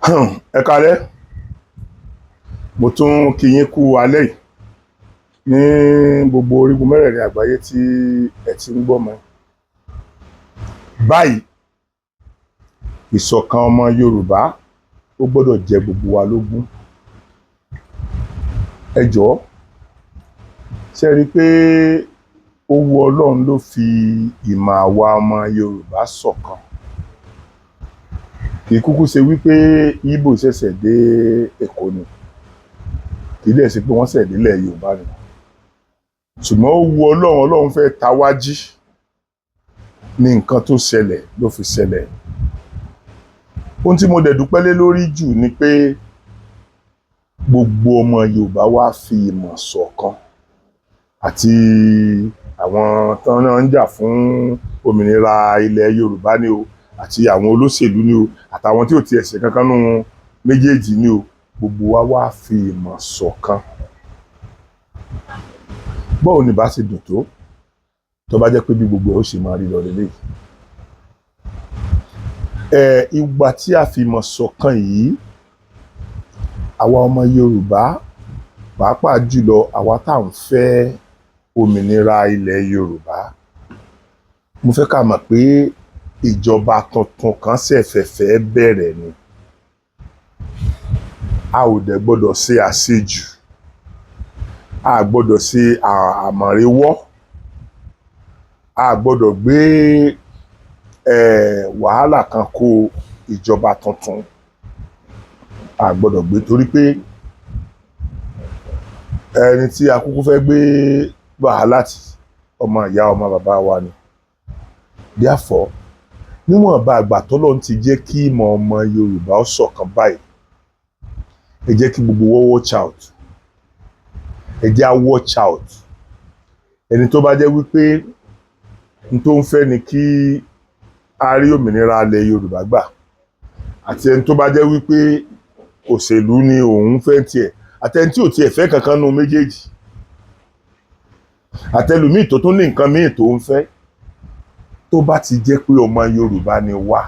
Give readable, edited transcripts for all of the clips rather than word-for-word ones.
Ẹ káalẹ́. Mo tún kí yín kú alẹ́ yìí ní gbogbo orígun mẹ́rẹ̀ẹ̀rin àgbáyé tí ẹ ti ń gbọ́ mi. Báyìí, ìṣọ̀kan ọmọ Yorùbá, ó gbọ́dọ̀ jẹ gbogbo wa lógún. Ẹ jọ̀ọ́, ṣé ẹ rí i pé ó wu Ọlọ́run ló fi ìmọ̀ àwa ọmọ Yorùbá ṣọ̀kan? Kì í kúkú ṣe wípé Ìgbò ṣẹ̀ṣẹ̀ dé Èkó ni, kì í dẹ̀ ṣe pé wọ́n ṣẹ̀ délẹ̀ Yorùbá ni, ṣùgbọ́n ó wu Ọlọ́run, Ọlọ́run fẹ́ ta wá jí ní nǹkan tó ṣẹlẹ̀ ló fi ṣẹlẹ̀. Ohun tí mo dẹ̀ dúpẹ́ lé lórí jù ni pé gbogbo ọmọ Yorùbá wá fi ìmọ̀ ṣọ̀kan, àti àwọn tán náà ń jà fún òmìnira ilẹ̀ Yorùbá ni o, àti àwọn olóṣèlú ni o, àtàwọn tí ò tiẹ̀ ṣe kankan nínú méjèèjì ni o, gbogbo wa wá fi ìmọ̀ ṣọ̀kan. Báwo ni bá ṣe dùn tó, tó bá jẹ́ pé bí gbogbo ẹ̀ ó ṣe máa rí lọ leléyìí? Ẹ ìgbà tí a fi ìmọ̀ ṣọ̀kan yìí, àwa ọmọ Yorùbá, pàápàá jùlọ àwa tá à ń fẹ́ òmìnira ilẹ̀ Yorùbá, mo fẹ́ ká mọ̀ pé ìjọba tuntun kan ṣẹ̀fẹ̀ fẹ́ bẹ̀rẹ̀ ni. A ò dẹ̀ gbọ́dọ̀ ṣe àṣejù, a gbọ́dọ̀ ṣe àmọ̀rewọ́, a gbọ́dọ̀ gbé wàhálà kan kó ìjọba tuntun. A gbọ́dọ̀ gbé, torí pé ẹni tí a kúkú fẹ́ gbé wàhálà tì, ọmọ ìyá, ọmọ bàbá wa ni. Therefore, níwọ̀nba àgbà tọ́lọ́run ti jẹ́ kí ìmọ̀ ọmọ Yorùbá ó ṣọ̀kan báyìí, ẹ jẹ́ kí gbogbo wa watch out. Ẹ jẹ́ á watch out. Ẹni tó bá jẹ́ wípé n tó ń fẹ́ ni kí a rí òmìnira ilẹ̀ Yorùbá gbà, àti ẹni tó bá jẹ́ wípé òṣèlú ni òun fẹ́ tiẹ̀, àti ẹni tí ò tiẹ̀ fẹ́ kankan nínú méjèèjì, àtẹlùmíì tó tún ní nǹkan míì tó ń fẹ́, tó bá ti jẹ́ pé ọmọ Yorùbá ni wá,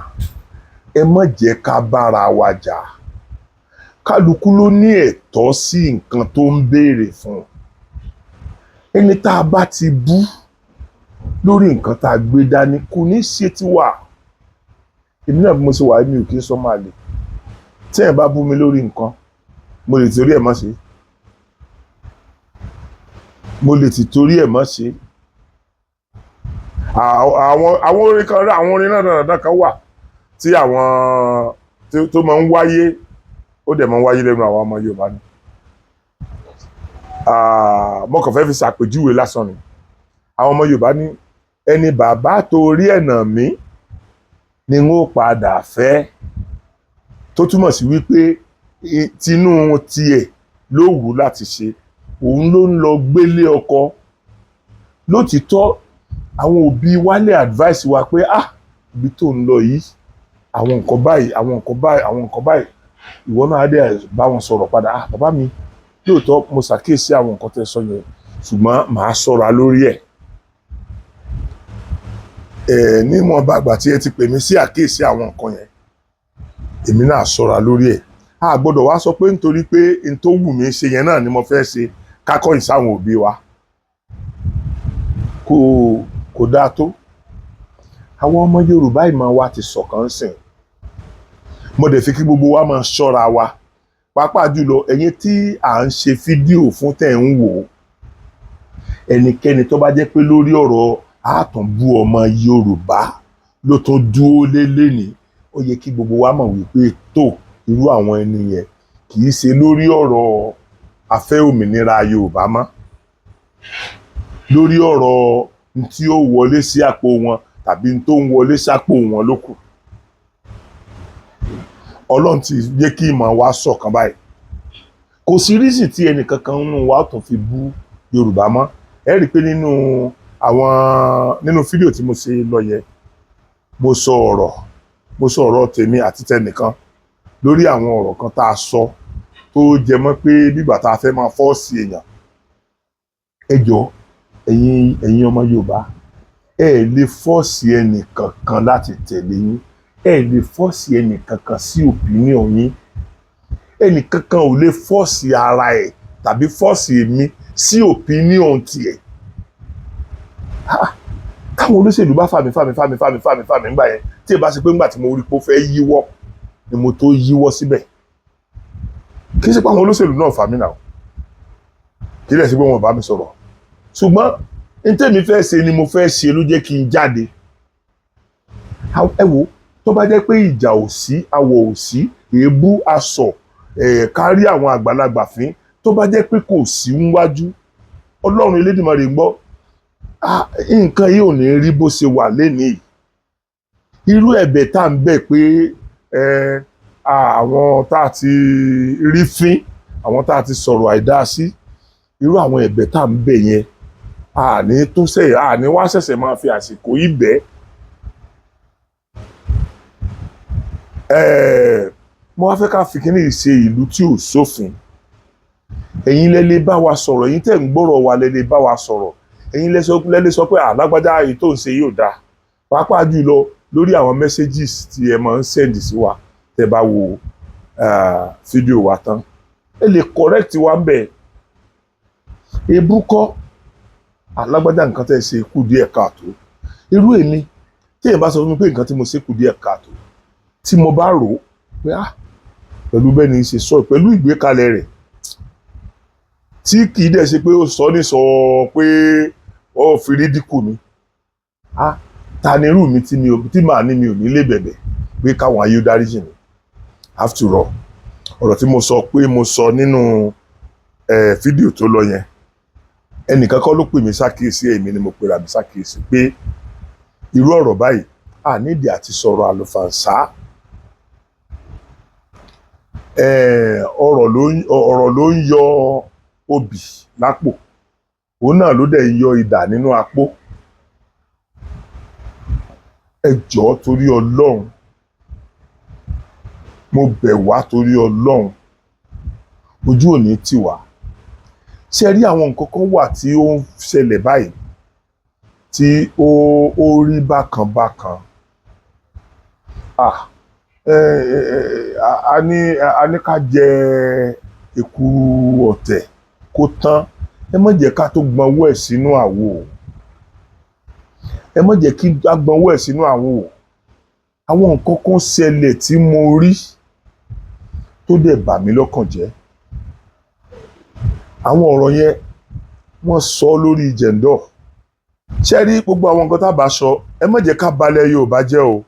ẹ má jẹ́ ká bára wa jà. Kálukú ló ní ẹ̀tọ́ sí nǹkan tó ń béèrè fún. Ẹni tá a bá ti bú lórí nǹkan tá a gbé dání, kò ní ṣe tiwa. Èmi náà, bí mo ṣe wà, mi ò kí ń sọ máa lè tí ẹ̀ bá bú mi lórí nǹkan, mo lè torí ẹ̀ má ṣe, mo lè ti torí ẹ̀ má ṣe. Àwọn orin kan, àwọn orin náà dandan kan wà tí àwọn tó máa ń wáyé, ó dẹ̀ máa ń wáyé lẹ́nu àwọn ọmọ Yorùbá ni. Mo kàn fẹ́ fi ṣàpèjúwe lásán ni. Àwọn ọmọ Yorùbá ní ẹni bàbá torí ẹ̀nà mí ni n ó padà fẹ́, tó túmọ̀ sí wípé tinú tiẹ̀ ló wù ú láti ṣe, òun ló ń lọ gbélé ọkọ. Lótìítọ́, àwọn òbí wa lè advice wa pé, "Ah, ibi tó ń lọ yìí, àwọn nǹkan báyìí, àwọn nǹkan báyìí, àwọn nǹkan báyìí." Ìwọ náà á dẹ̀ bá wọn sọ̀rọ̀ padà, "Ah, bàbá mi, lóòótọ́ mo ṣàkíyèsí àwọn nǹkan tẹ́ sọ yẹn, ṣùgbọ́n màá ṣọ́ra lórí ẹ̀." Ẹ̀ níwọ̀nba àgbà tí ẹ ti pè mí sí àkíyèsí àwọn nǹkan yẹn, èmi náà ṣọ́ra lórí ẹ̀. A gbọ́dọ̀ wá sọ pé nítorí pé n tó wù mí ṣe yẹn náà ni mo fẹ́ ṣe, ká kọ̀yìn sáwọn òbí wa. Kò dáa tó. Àwọn ọmọ Yorùbá, ìmọ̀ wa ti ṣọ̀kan sìn. Mo dẹ̀ fi kí gbogbo wa máa ṣọ́ra wa, pàápàá jùlọ ẹ̀yin tí à ń ṣe fídíò fún, tẹ̀ ń wò ó. Ẹnikẹ́ni tó bá jẹ́ pé lórí ọ̀rọ̀ àtúnbú ọmọ Yorùbá ló tún dúró lé lénìí, ó yẹ kí gbogbo wa mọ̀ wípé tó irú àwọn ẹni yẹn, kì í ṣe lórí ọ̀rọ̀ afẹ́ òmìnira Yorùbá mọ́, lórí ọ̀rọ̀ n tí ó wọlé sí àpò wọn tàbí n tó ń wọlé sápò wọn ló kù. Ọlọ́run ti jẹ́ kí ìmọ̀ wa ṣọ̀kan báyìí. Kò sí rísì tí ẹnìkankan nínú wa tún fi bú Yorùbá mọ́. Ẹ rí i pé nínú fídíò tí mo ṣe lọ yẹn, mo sọ ọ̀rọ̀ tèmi àti tẹnìkan lórí àwọn ọ̀rọ̀ kan tá a sọ tó jẹ mọ́ pé bígbà tá a fẹ́ máa force èèyàn. Ẹ jọ̀ọ́, ẹ̀yin ọmọ Yorùbá, ẹ lè force ẹnìkankan láti tẹ̀lé yín, ẹ lè force ẹnìkankan sí opinion yín. Ẹnìkankan ò lè force ara ẹ̀ tàbí force èmi sí opinion tiẹ̀. Ah, táwọn olóṣèlú bá fà mí, fà mí, fà mí, fà mí, fà mí, fà mí ńgbà yẹn, tí ì bá ṣe pé ńgbà tí mo rí pé ó fẹ́ yíwọ́ ni mo tó yíwọ́ síbẹ̀. Kì í ṣe pé àwọn olóṣèlú náà fà mí náà, kì í dẹ̀ ṣe pé wọn ò bá mi sọ̀rọ̀, ṣùgbọ́n n tẹ́mi fẹ́ ṣe ni mo fẹ́ ṣe ló jẹ́ kí n jáde. Ẹ wo, tó bá jẹ́ pé ìjà ò sí, awọ̀ ò sí, èébú, aṣọ ẹ̀ kárí àwọn àgbàlagbà fín, tó bá jẹ́ pé kò sí níwájú, Ọlọ́run Elédùmarè ń gbọ́, ah, nǹkan yìí ò ní rí bó ṣe wà lénìí. Irú ẹ̀bẹ̀ tá à ń bẹ̀ pé ẹ àwọn tá a ti rí fín, àwọn tá a ti sọ̀rọ̀ àìdá sí, irú àwọn ẹ̀bẹ̀ tá à ń bẹ̀ yẹn, àní tó ṣe àní wá ṣẹ̀ṣẹ̀ máa fi àsìkò yìí bẹ́ẹ̀. Mo wá fẹ́ ká fi kíní yìí ṣe ìlú tí ò sófin. Ẹ̀yin lẹ lè bá wa sọ̀rọ̀, ẹ̀yin tẹ̀ ń gbọ́rọ̀ wa lẹ lè bá wa sọ̀rọ̀, ẹ̀yin lẹ lè sọ pé àlágbájá èyí tó ń ṣe yóò dáa, pàápàá jùlọ lórí àwọn messages tí ẹ máa ń send sí wa. Tẹ́ bá wo fídíò wa tán, ẹ lè correct wa ń bẹ̀. Ebú kọ́, alágbájá, nǹkan tẹ́ ṣe kù díẹ̀ káàtó. Irú èmi, tí èèyàn bá sọ fún mi pé nǹkan tí mo ṣe kù díẹ̀ káàtó, tí mo bá rò ó pé, ah, pẹ̀lú bẹ́ẹ̀ ni ṣe sọ, pẹ̀lú ìgbékalẹ̀ rẹ̀, tí kì í dẹ̀ ṣe pé ó sọ ní sọ pé ó fi rí dínkù mi, ah, ta ni irú mi tí mi ò tí màá ní mi ò ní lè bẹ̀bẹ̀ pé káwọn ayé ó dáríjì mi? After all, ọ̀rọ̀ tí mo sọ pé mo sọ nínú fídíò tó lọ yẹn, ẹnìkan kọ́ ló pè mí sákìyèsí, èmi ni mo pera mi sákìyèsí pé irú ọ̀rọ̀ báyìí, a nídìí àti sọ̀rọ̀ àlùfànṣá. Ọ̀rọ̀ ló ń yọ obì lápò, òun náà ló dẹ̀ ń yọ idà nínú apó. Ẹ jọ̀ọ́, torí Ọlọ́run, mo bẹ̀ wá, torí Ọlọ́run, ojú ò ní tì wá. Ṣe rí, àwọn nǹkan kan wà tí ó ń ṣẹlẹ̀ báyìí tí ó rí bákan bákan. Ah, ẹ ẹ a ní ká jẹ èkuru ọ̀tẹ̀ kó tán. Ẹ má jẹ́ ká tó gbọ́nwọ́ ẹ̀ sínú àwo o. Ẹ má jẹ́ kí á gbọ́nwọ́ ẹ̀ sínú àwo o. Àwọn nǹkan kan ṣẹlẹ̀ tí mo rí tó dẹ̀ bà mí lọ́kàn jẹ́. Àwọn ọ̀rọ̀ yẹn, wọ́n sọ lórí jẹ̀ǹdọ̀. Ṣé rí, gbogbo àwọn nǹkan tá a bá sọ, ẹ má jẹ́ ká balẹ̀ Yorùbá jẹ́ o.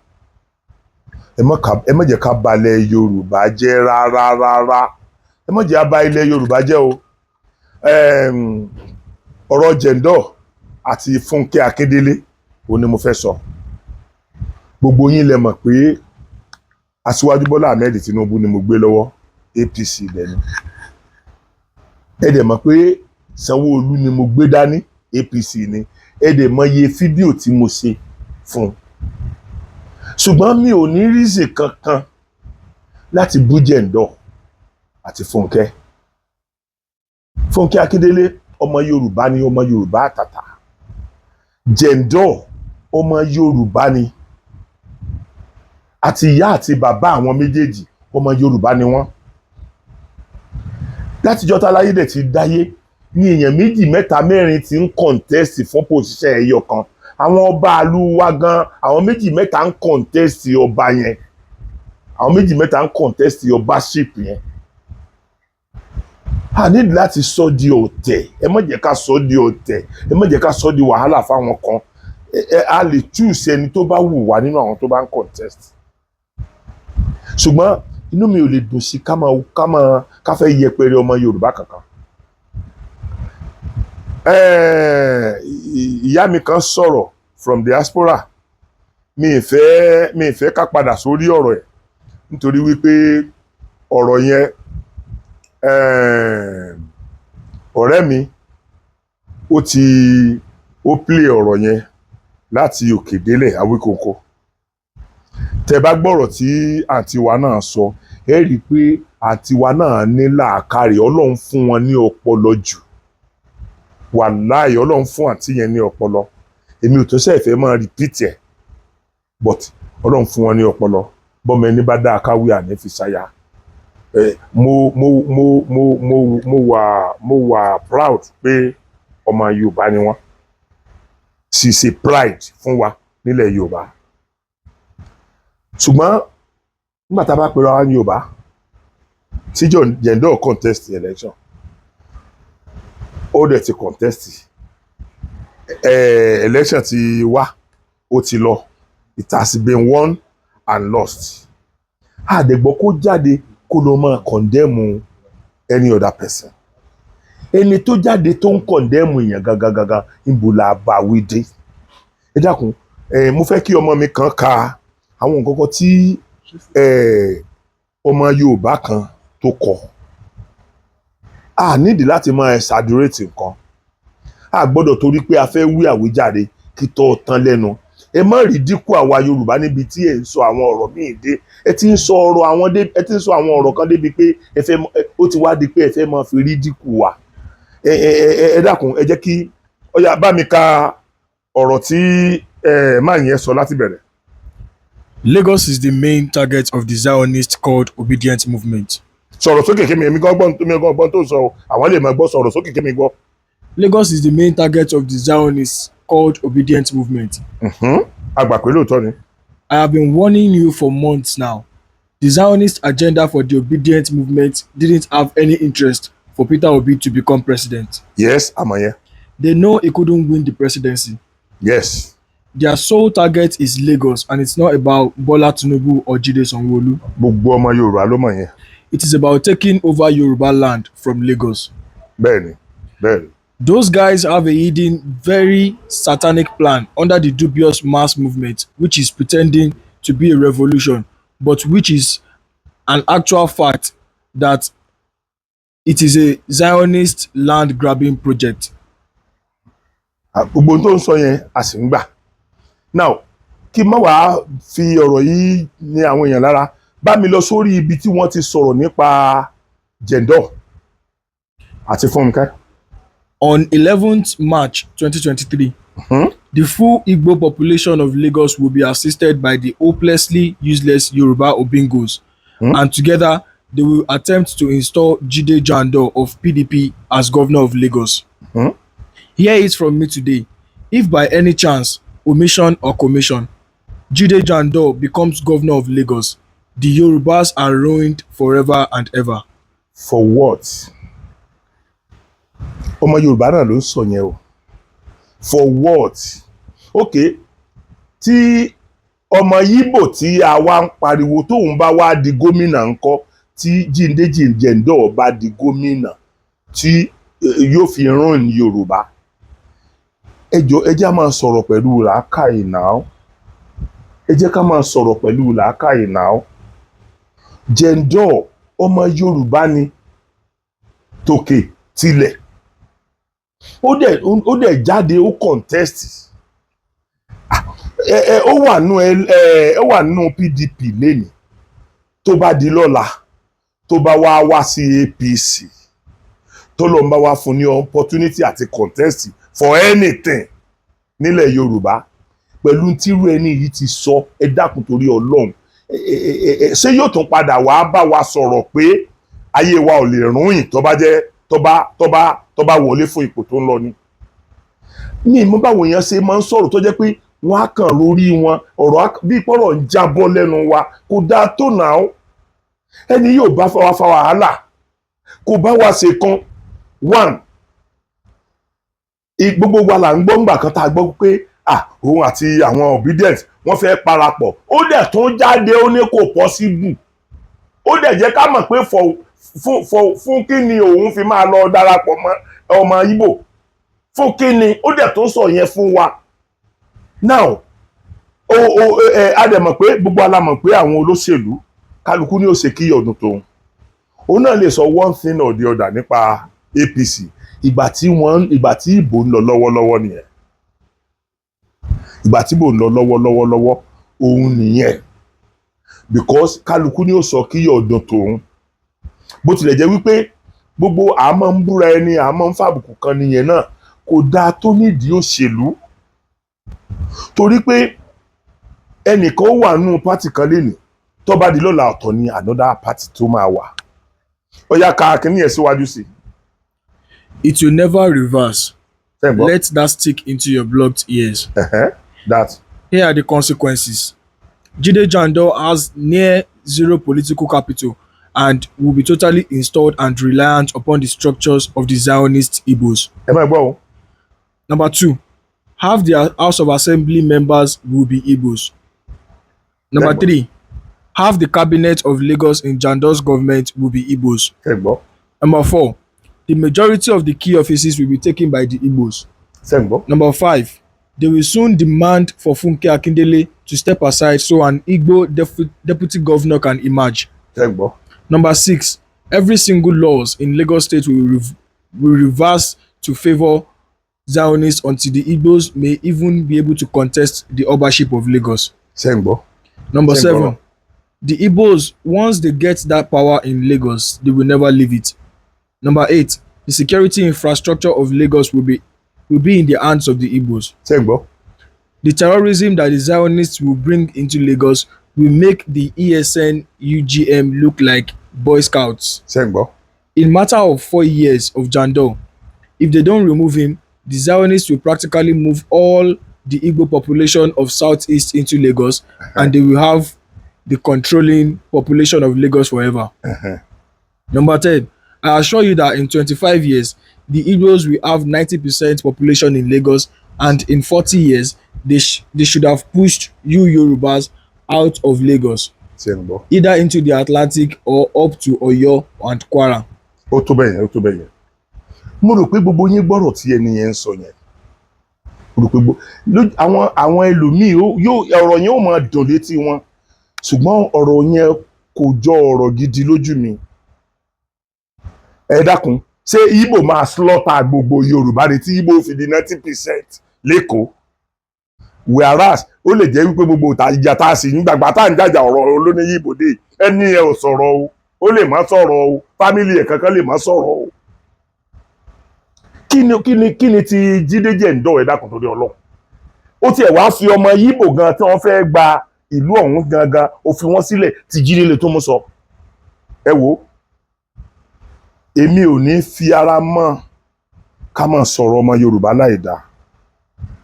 Ẹ má jẹ́ ká balẹ̀ Yorùbá jẹ́ rárá rárá. Ẹ má jẹ́ á bà ilẹ̀ Yorùbá jẹ́ o. Ọ̀rọ̀ jẹ̀ǹdọ̀ àti Fúnkẹ́ Akíndélé, òun ni mo fẹ́ sọ. Gbogbo yín lẹ mọ̀ pé Aṣíwájú Bọ́lá Ahmed Tinubu ni mo gbé lọ́wọ́, APC lẹ́nu. Ẹ dẹ̀ mọ̀ pé Sanwó-Olú ni mo gbé dání, APC ni. Ẹ dẹ̀ mọ̀ iye fídíò tí mo ṣe fún un, ṣùgbọ́n mi ò ní reason kankan láti bú Jẹ̀ǹdọ̀ àti Fúnkẹ́. Fúnkẹ́ Akíndélé, ọmọ Yorùbá ni, ọmọ Yorùbá àtàtà. Jẹ̀ǹdọ̀, ọmọ Yorùbá ni. Àti ìyá àti bàbá àwọn méjèèjì, ọmọ Yorùbá ni wọ́n. Látijọ́ táláyé dẹ̀ ti dáyé ní èèyàn méjì, mẹ́ta, mẹ́rin ti ń contest fún position ẹyọ kan. Àwọn ọba àlú wa gan, àwọn méjì, mẹ́ta ń contest ọba yẹn, àwọn méjì, mẹ́ta ń contest ọbaship yẹn. A ní láti sọ di ọ̀tẹ̀. Ẹ má jẹ́ ká sọ di ọ̀tẹ̀, ẹ má jẹ́ ká sọ di wàhálà fáwọn kan. Ẹ a lè choose ẹni tó bá wù wá nínú àwọn tó bá ń contest, ṣùgbọ́n inú mi ò lè dùn sí ká máa ká fẹ́ yẹpẹrẹ ọmọ Yorùbá kankan. Ìyá mi kan sọ̀rọ̀ from diaspora. Mi ì fẹ́ ká padà sórí ọ̀rọ̀ ẹ̀, nítorí wípé ọ̀rọ̀ yẹn, ọ̀rẹ́ mi ó ti ó play ọ̀rọ̀ yẹn láti òkè délẹ̀. Awíkóńkó, tẹ́ bá gbọ́rọ̀ tí àǹtí wa náà sọ, ẹ rí i pé àǹtí wa náà ní làákàrè. Ọlọ́run fún wọn ní ọpọlọ jù. Wàláì, Ọlọ́run fún àǹtí yẹn ní ọpọlọ. Èmi ò tó sẹ́ẹ̀ fẹ́ máa repeat ẹ̀, but Ọlọ́run fún wọn ní ọpọlọ. Bọ́mọ ẹni bá dáa, káwé àní fi ṣáyà. Mo wà proud pé ọmọ Yorùbá ni wọ́n. She is a pride fún wa nílẹ̀ Yorùbá. Ṣùgbọ́n nígbà tá a bá pera wa ní Yorùbá, tí Jendol contest election, ó dẹ̀ ti contest election, ti wá, ó ti lọ, it has been won and lost. Àdẹ̀gbọ́ kó jáde kó lọ máa condemn any other person. Ẹni tó jáde tó ń condemn èèyàn gangan gangan, níbo la bá wí dé? Ẹ dákun, mo fẹ́ kí ọmọ mi kan ka àwọn nǹkan kan tí ọmọ Yorùbá kan tó kọ. A nídìí láti máa exaggerate nǹkan. A gbọ́dọ̀ torí pé a fẹ́ wí àwíjàre kí tọ́ tán lẹ́nu. Ẹ má rí dínkù àwa Yorùbá níbi tí ẹ ń sọ àwọn ọ̀rọ̀ míì dé. Ẹ ti ń sọ ọ̀rọ̀ àwọn dé, ẹ ti ń sọ àwọn ọ̀rọ̀ kan débi pé ẹ fẹ́ ó ti wá di pé ẹ fẹ́ máa fi rí dínkù wa. Ẹ dákun, ẹ jẹ́ kí ó yá, bá mi ka ọ̀rọ̀ tí ẹ máa yẹn sọ láti bẹ̀rẹ̀. Lagos is the main target of the Zionist called Obedient Movement. Sọ̀rọ̀ sókè kémi, èmi gan gbọ́n, mi gan gbọ́n tó sọ o, àwọn lè máa gbọ́. Sọ̀rọ̀ sókè kémi gbọ́. Lagos is the main target of the Zionists called Obedient Movement. A gbà pé lóòótọ́ ni. I have been warning you for months now. The Zionist agenda for the Obedient Movement didn't have any interest for Peter Obi to become president. Yes, àmọ́ yẹn. They know he couldn't win the presidency. Their sole target is Lagos, and it's not about Bola Tinubu or Jide Sanwo-Olu. Gbogbo ọmọ Yorùbá ló mọ̀ yẹn. It is about taking over Yoruba land from Lagos. Bẹ́ẹ̀ni. Those guys have a hidden, very satanic plan under the dubious mass movement, which is pretending to be a revolution, but which is an actual fact that it is a Zionist land grabbing project. Ah, gbogbo ohun tó ń sọ yẹn, a sì ń gbà. Now, kí n má wàá fi ọ̀rọ̀ yìí ní àwọn èèyàn lára, bá mi lọ sórí ibi tí wọ́n ti sọ̀rọ̀ nípa Jendol àti Fúnkẹ́. On 11th March 2023, the full Igbo population of Lagos will be assisted by the hopelessly useless Yoruba Obingos, and together they will attempt to install Jide Jandor of PDP as governor of Lagos. Hear it from me today. If by any chance, omission or commission, Jide Jandor becomes governor of Lagos, the Yorubas are ruined forever and ever. For what? Ọmọ Yorùbá náà ló ń sọ yẹn o. For what? Ok, tí ọmọ Yíbò tí a wá ń pariwo tóun bá wá di gómìnà ńkọ́? Tí Jíndé Jẹ̀ǹdọ̀ bá di gómìnà tí yóò fi rún Yorùbá? Ẹ jọ̀ọ́, ẹ jẹ́ á máa sọ̀rọ̀ pẹ̀lú làákàyè náà. Ẹ jẹ́ ká máa sọ̀rọ̀ pẹ̀lú làákàyè náà. Jẹ̀ǹdọ̀, ọmọ Yorùbá ni tòkè tilẹ̀. Ó dẹ̀ jáde, ó contest. Ẹ ẹ ó wà nù ẹ ẹ ó wà nù PDP lẹ́nìí. Tó bá di lọ́la, tó bá wá wá sí APC, tó lọ ń bá wá fún ní opportunity àti contest for anything nílẹ̀ Yorùbá, pẹ̀lú tírú ẹni yìí ti sọ, ẹ dákun, torí Ọlọ́run, ṣé yóò tún padà wá bá wa sọ̀rọ̀ pé ayé wa ò lè rúyìn tó bá jẹ́ tó bá wọlé fún ipò tó ń lọ ni? Ní ìmú báwo èèyàn ṣe máa ń sọ̀rọ̀ tó jẹ́ pé wọ́n á kàn lórí wọn ọ̀rọ̀ bí pọ́rọ̀ ń jábọ́ lẹ́nu wa, kò dáa tó nà ó. Ẹni yóò bá fa wa fa wàhálà, kò bá wa ṣe kan one. Gbogbo wa là ń gbọ́ ńgbà kan tá a gbọ́ pé ah, òun àti àwọn Obedient wọ́n fẹ́ parapọ̀. Ó dẹ̀ tún jáde, ó ní kò possible. Ó dẹ̀ jẹ́ ká mọ̀ pé fún kí ni òun fi máa lọ darapọ̀ mọ́ ọmọ Ìgbò? Fún kí ni? Ó dẹ̀ tún sọ yẹn fún wa. Now, o ẹ a dẹ̀ mọ̀ pé gbogbo ala mọ̀ pé àwọn olóṣèlú, kálukú ní ó ṣe kí ọdún tóun òun náà lè sọ one thing or the other nípa APC. Ìgbà tí ìbò ń lọ lọ́wọ́lọ́wọ́ nìyẹn. Ìgbà tí ìbò ń lọ lọ́wọ́lọ́wọ́ lọ́wọ́ òun nìyẹn, because kálukú ní ó sọ kí ọdún tòun. Bó tilẹ̀ jẹ́ wípé gbogbo àmọ́ ń búra ẹni, àmọ́ ń fàbùkù kan nìyẹn náà, kò dáa tó nídìí òṣèlú, torí pé ẹnìkan ó wà nínú party kan lénìí, tó bá di lọ́la, ọ̀tọ̀ ni another party tó máa wà. Ó yá, ka kínní yẹn síwájú sí i. It will never reverse. Ṣé ń gbọ́? Let that stick into your blocked ears. That. Here are the consequences. Jide Jandor has near zero political capital and will be totally installed and reliant upon the structures of the Zionist Igbos. Ẹ máa gbọ́ o. Number two, half the House of Assembly members will be Igbos. Number Lẹ́gbọ̀n. three, half the cabinet of Lagos in Jandor's government will be Igbos. Ṣé ń gbọ́? Number four, the majority of the key offices will be taken by the Igbos. Ṣé ń gbọ́? Number five, they will soon demand for Funke Akindele to step aside so an Igbo deputy governor can emerge. Ṣé ń gbọ́? Number six, every single laws in Lagos State will reverse to favor Zionists until the Igbos may even be able to contest the Obaship of Lagos. Ṣé ń gbọ́? Number Same seven, color. the Igbos, once they get that power in Lagos, they will never leave it. Number eight, the security infrastructure of Lagos will be in the hands of the Igbos. Ṣé ń gbọ́? The terrorism that the Zionists will bring into Lagos will make the ESN UGM look like Boy Scouts. Ṣé ń gbọ́? In matter of 4 years of Jandor, if they don't remove him, the Zionists will practically move all the Igbo population of Southeast into Lagos, and they will have the controlling population of Lagos forever. Number 10, I assure you that in 25 years, the Igbos will have 90% population in Lagos, and in 40 years, they should have pushed you Yorubas out of Lagos, Ṣé ń gbọ́? Either into the Atlantic or up to Oyo and Kwara. Ó tó bẹ́yẹn, ó tó bẹ́yẹn. Mo rò pé gbogbo yín gbọ́rọ̀ tí ẹni yẹn ń sọ yẹn. Mo rò pé àwọn ẹlòmíì yóò ọ̀rọ̀ yẹn ó máa dùn létí wọn, ṣùgbọ́n ọ̀rọ̀ yẹn kò jọ ọ̀rọ̀ gidi lójú mi. Ẹ dákun, ṣé Igbo máa slaughter gbogbo Yorùbá ni tí Igbo fi di 90% l'Ékòó? Whereas ó lè jẹ́ wípé gbogbo ìjà tá a sì ń gbàgbà tá à ń jàjà ọ̀rọ̀ olóní Igbo dé, ẹni yẹn ò sọ̀rọ̀ o, ó lè má sọ̀rọ̀ o, family ẹ̀ kankan lè má sọ̀rọ̀ o. Kí ni ti Jídé Jẹ̀ǹdọ̀? Ẹ dákun, torí Ọlọ́run, ó tiẹ̀ wá fi ọmọ Yíbò gan tí wọ́n fẹ́ gba ìlú ọ̀hún gangan, ó fi wọ́n sílẹ̀ tí Jídé lè tó mú sọ. Ẹ wo, èmi ò ní fi ara mọ́ ká máa sọ̀rọ̀ ọmọ Yorùbá láì dáa.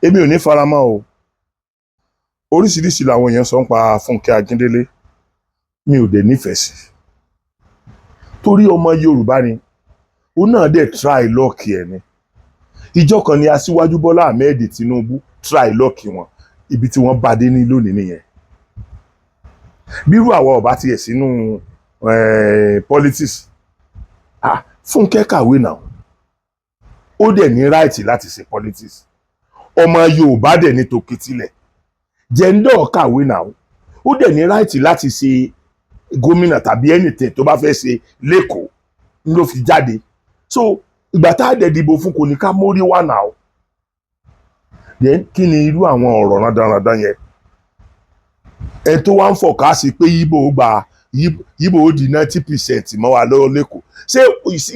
Èmi ò ní fara mọ́ o. Oríṣiríṣi làwọn èèyàn sọ ń pa Fúnkẹ́ Akíndélé. Mi ò dẹ̀ nífẹ̀ẹ́ sí, torí ọmọ Yorùbá ni òun náà, dẹ̀ try luck ẹ̀ ni. Ìjọ kan ni Aṣíwájú Bọ́lá Ahmed Tinubu try luck wọn, ibi tí wọ́n bá dé ní lónìí nìyẹn. Bírú àwa ọba tiẹ̀ sínú politics, ah, Fúnkẹ́ kàwé náà, ó dẹ̀ ní right láti ṣe politics. Ọmọ Yorùbá dẹ̀ ní tòkè tilẹ̀. Jẹ́ńdọ̀ kàwé náà, ó dẹ̀ ní right láti ṣe gómìnà tàbí anything tó bá fẹ́ ṣe l'Ékòó ló fi jáde. So ìgbà tá a dẹ̀ dìbò fún, kò ní ká mórí wà náà. Then kí ni irú àwọn ọ̀rọ̀ rádaràdán yẹn? Ẹni tó wá ń fọ̀ká sí pé Yíbò gba Yíbò, ó di 90% mọ́ wa lọ́wọ́ l'Ékòó, ṣé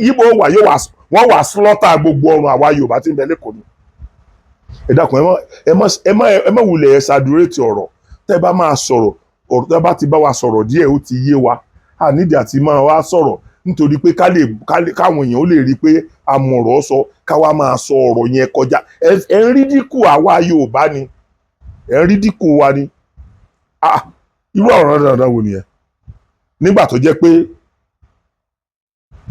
Yíbò wà yóò wà wọ́n wà slaughter gbogbo ọrùn àwa Yorùbá tí ń bẹ l'Ékòó ni? Ẹ dákun, ẹ má wulẹ̀ ẹ ṣàdúrétì ọ̀rọ̀. Tẹ́ bá máa sọ̀rọ̀, ọ̀rọ̀ tẹ́ bá ti bá wa sọ̀rọ̀ díẹ̀, ó ti yé wa. A nídìí àti máa wá sọ̀rọ̀ nítorí pé ká lè káwọn èèyàn ó lè rí i pé amọ̀rọ̀ sọ, ká wá máa sọ ọ̀rọ̀ yẹn kọjá. Ẹ ń rí dínkù àwa Yorùbá ni, ẹ ń rí dínkù wa ni. Ah, irú ọ̀rọ̀ dandan wo nìyẹn, nígbà tó jẹ́ pé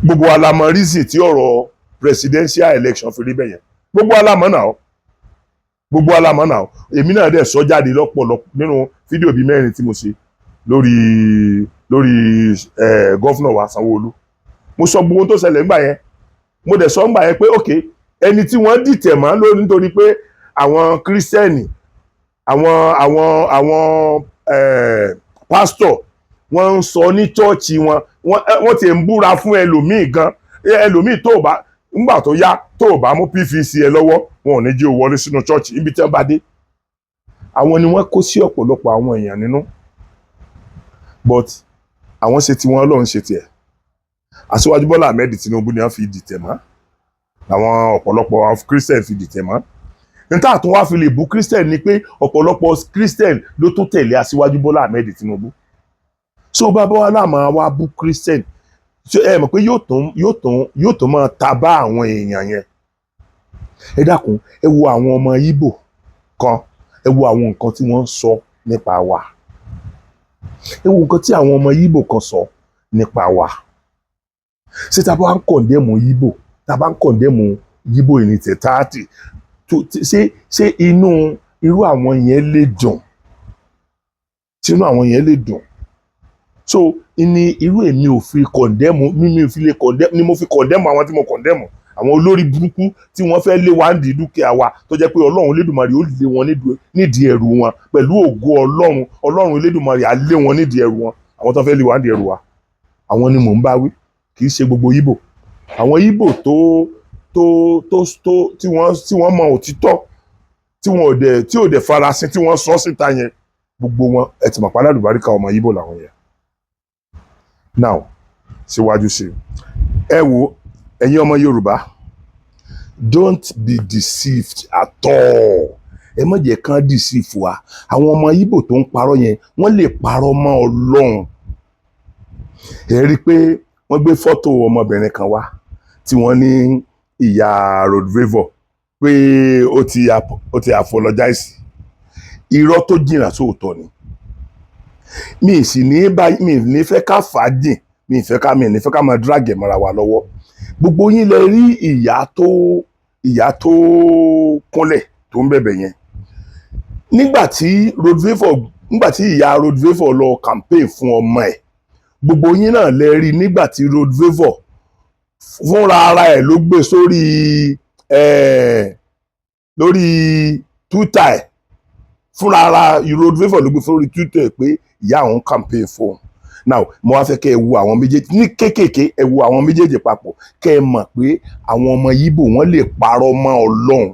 gbogbo wa la mọ̀ reason tí ọ̀rọ̀ presidential election fi rí bẹ́ẹ̀ yẹn? Gbogbo wa la mọ̀ náà, gbogbo wa la mọ̀ náà. Èmi náà dẹ̀ sọ jáde lọ́pọ̀lọpọ̀ nínú fídíò bíi mẹ́rin tí mo ṣe lórí governor wa Sanwó-Olú. Mo sọ gbogbo ohun tó ṣẹlẹ̀ ńgbà yẹn. Mo dẹ̀ sọ ńgbà yẹn pé ok, ẹni tí wọ́n dìtẹ̀ mọ́ lórí nítorí pé àwọn kírísítẹ́nì, àwọn pásítọ̀, wọ́n ń sọ ní chọ́ọ̀chì wọn, wọ́n ti ń búra fún ẹlòmíì gan, ẹlòmíì tó bá ńgbà tó yá, tó o bá mú PVC ẹ lọ́wọ́, wọn ò ní jẹ́ o wọlé sínú chọ́ọ̀chì ibi tí wọ́n bá dé. Àwọn ni wọ́n kó sí ọ̀pọ̀lọpọ̀ àwọn èèyàn nínú, but àwọn ṣe tiwọn, Ọlọ́run ṣe tiẹ̀. Aṣíwájú Bọ́lá Ahmed Tinubu ni wọ́n fi dìtẹ̀ mọ́, àwọn ọ̀pọ̀lọpọ̀ àwọn Christian fi dìtẹ̀ mọ́. Níta tó wá fi lè bú Christian ni pé ọ̀pọ̀lọpọ̀ Christian ló tún tẹ̀lé Aṣíwájú Bọ́lá Ahmed Tinubu. So bàbá wa náà máa wá bú Christian. Ṣé ẹ mọ̀ pé yóò tún máa ta bá àwọn èèyàn yẹn? Ẹ dákun, ẹ wo àwọn ọmọ Ìgbò kan, ẹ wo àwọn nǹkan tí wọ́n ń sọ nípa wa. Ẹ wo nǹkan tí àwọn ọmọ Ìgbò kan sọ nípa wa. Ṣé tá a bá ń condemn Ìgbò, tá a bá ń condemn Ìgbò in its entirety, ṣé inú irú àwọn yẹn lè dùn? Ṣé inú àwọn yẹn lè dùn? So ní irú èmi ò fi condemn, mímí ò fi lè condemn ni mo fi condemn àwọn tí mo condemn, àwọn olórí burúkú tí wọ́n fẹ́ lé wa nídìí dúkìá wa, tó jẹ́ pé Ọlọ́run Elédùmarè ó lé wọn nídìí ẹrù wọn pẹ̀lú ògo Ọlọ́run. Ọlọ́run Elédùmarè á lé wọn nídìí ẹrù wọn. Àwọn tó fẹ́ lé wa nídìí ẹrù wa, àwọn ni mò ń bá wí, kì í ṣe gbogbo Ìgbò. Àwọn Ìgbò tó tí wọ́n mọ òtítọ́, tí ò dẹ̀ farasin, tí wọ́n sọ síta yẹn, gbogbo wọn, ẹ ti mọ̀ pálá àlùbáríkà ọmọ Ìgbò làwọn yẹn. Now, síwájú sí i, ẹ wo, ẹ̀yin ọmọ Yorùbá, don't be deceived at all. Ẹ má jẹ́ kán deceive wa. Àwọn ọmọ Ìgbò tó ń parọ́ yẹn, wọ́n lè parọ́ mọ́ Ọlọ́run. Ẹ rí i pé wọ́n gbé fọ́tò ọmọbìnrin kan wá tí wọ́n ní ìyá Rodrigo pé ó ti apologize. Irọ́ tó jìnnà sóòótọ́ ni. Mi sì ní bá mi ní fẹ́ ká fà á jìn, mi ní fẹ́ ká máa drag ẹ̀ mọ́ra wa lọ́wọ́. Gbogbo yín lẹ rí ìyá tó kúnlẹ̀ tó ń bẹ̀bẹ̀ yẹn nígbà tí ìyá Rodrigo lọ campaign fún ọmọ ẹ̀. Gbogbo yín náà lẹ rí nígbà tí Rodrigo fúnra ara ẹ̀ ló gbé sórí ẹ̀ lórí Twitter ẹ̀. Fúnra ara Rodrigo ló gbé sórí Twitter ẹ̀ pé ìyá òun campaign fún òun. Now, mo wá fẹ́ kẹ́ ẹ wo àwọn méjèèjì ní kéékèèké, ẹ wo àwọn méjèèjì papọ̀, kẹ́ ẹ mọ̀ pé àwọn ọmọ Ìgbò, wọ́n lè parọ́ mọ́ Ọlọ́run.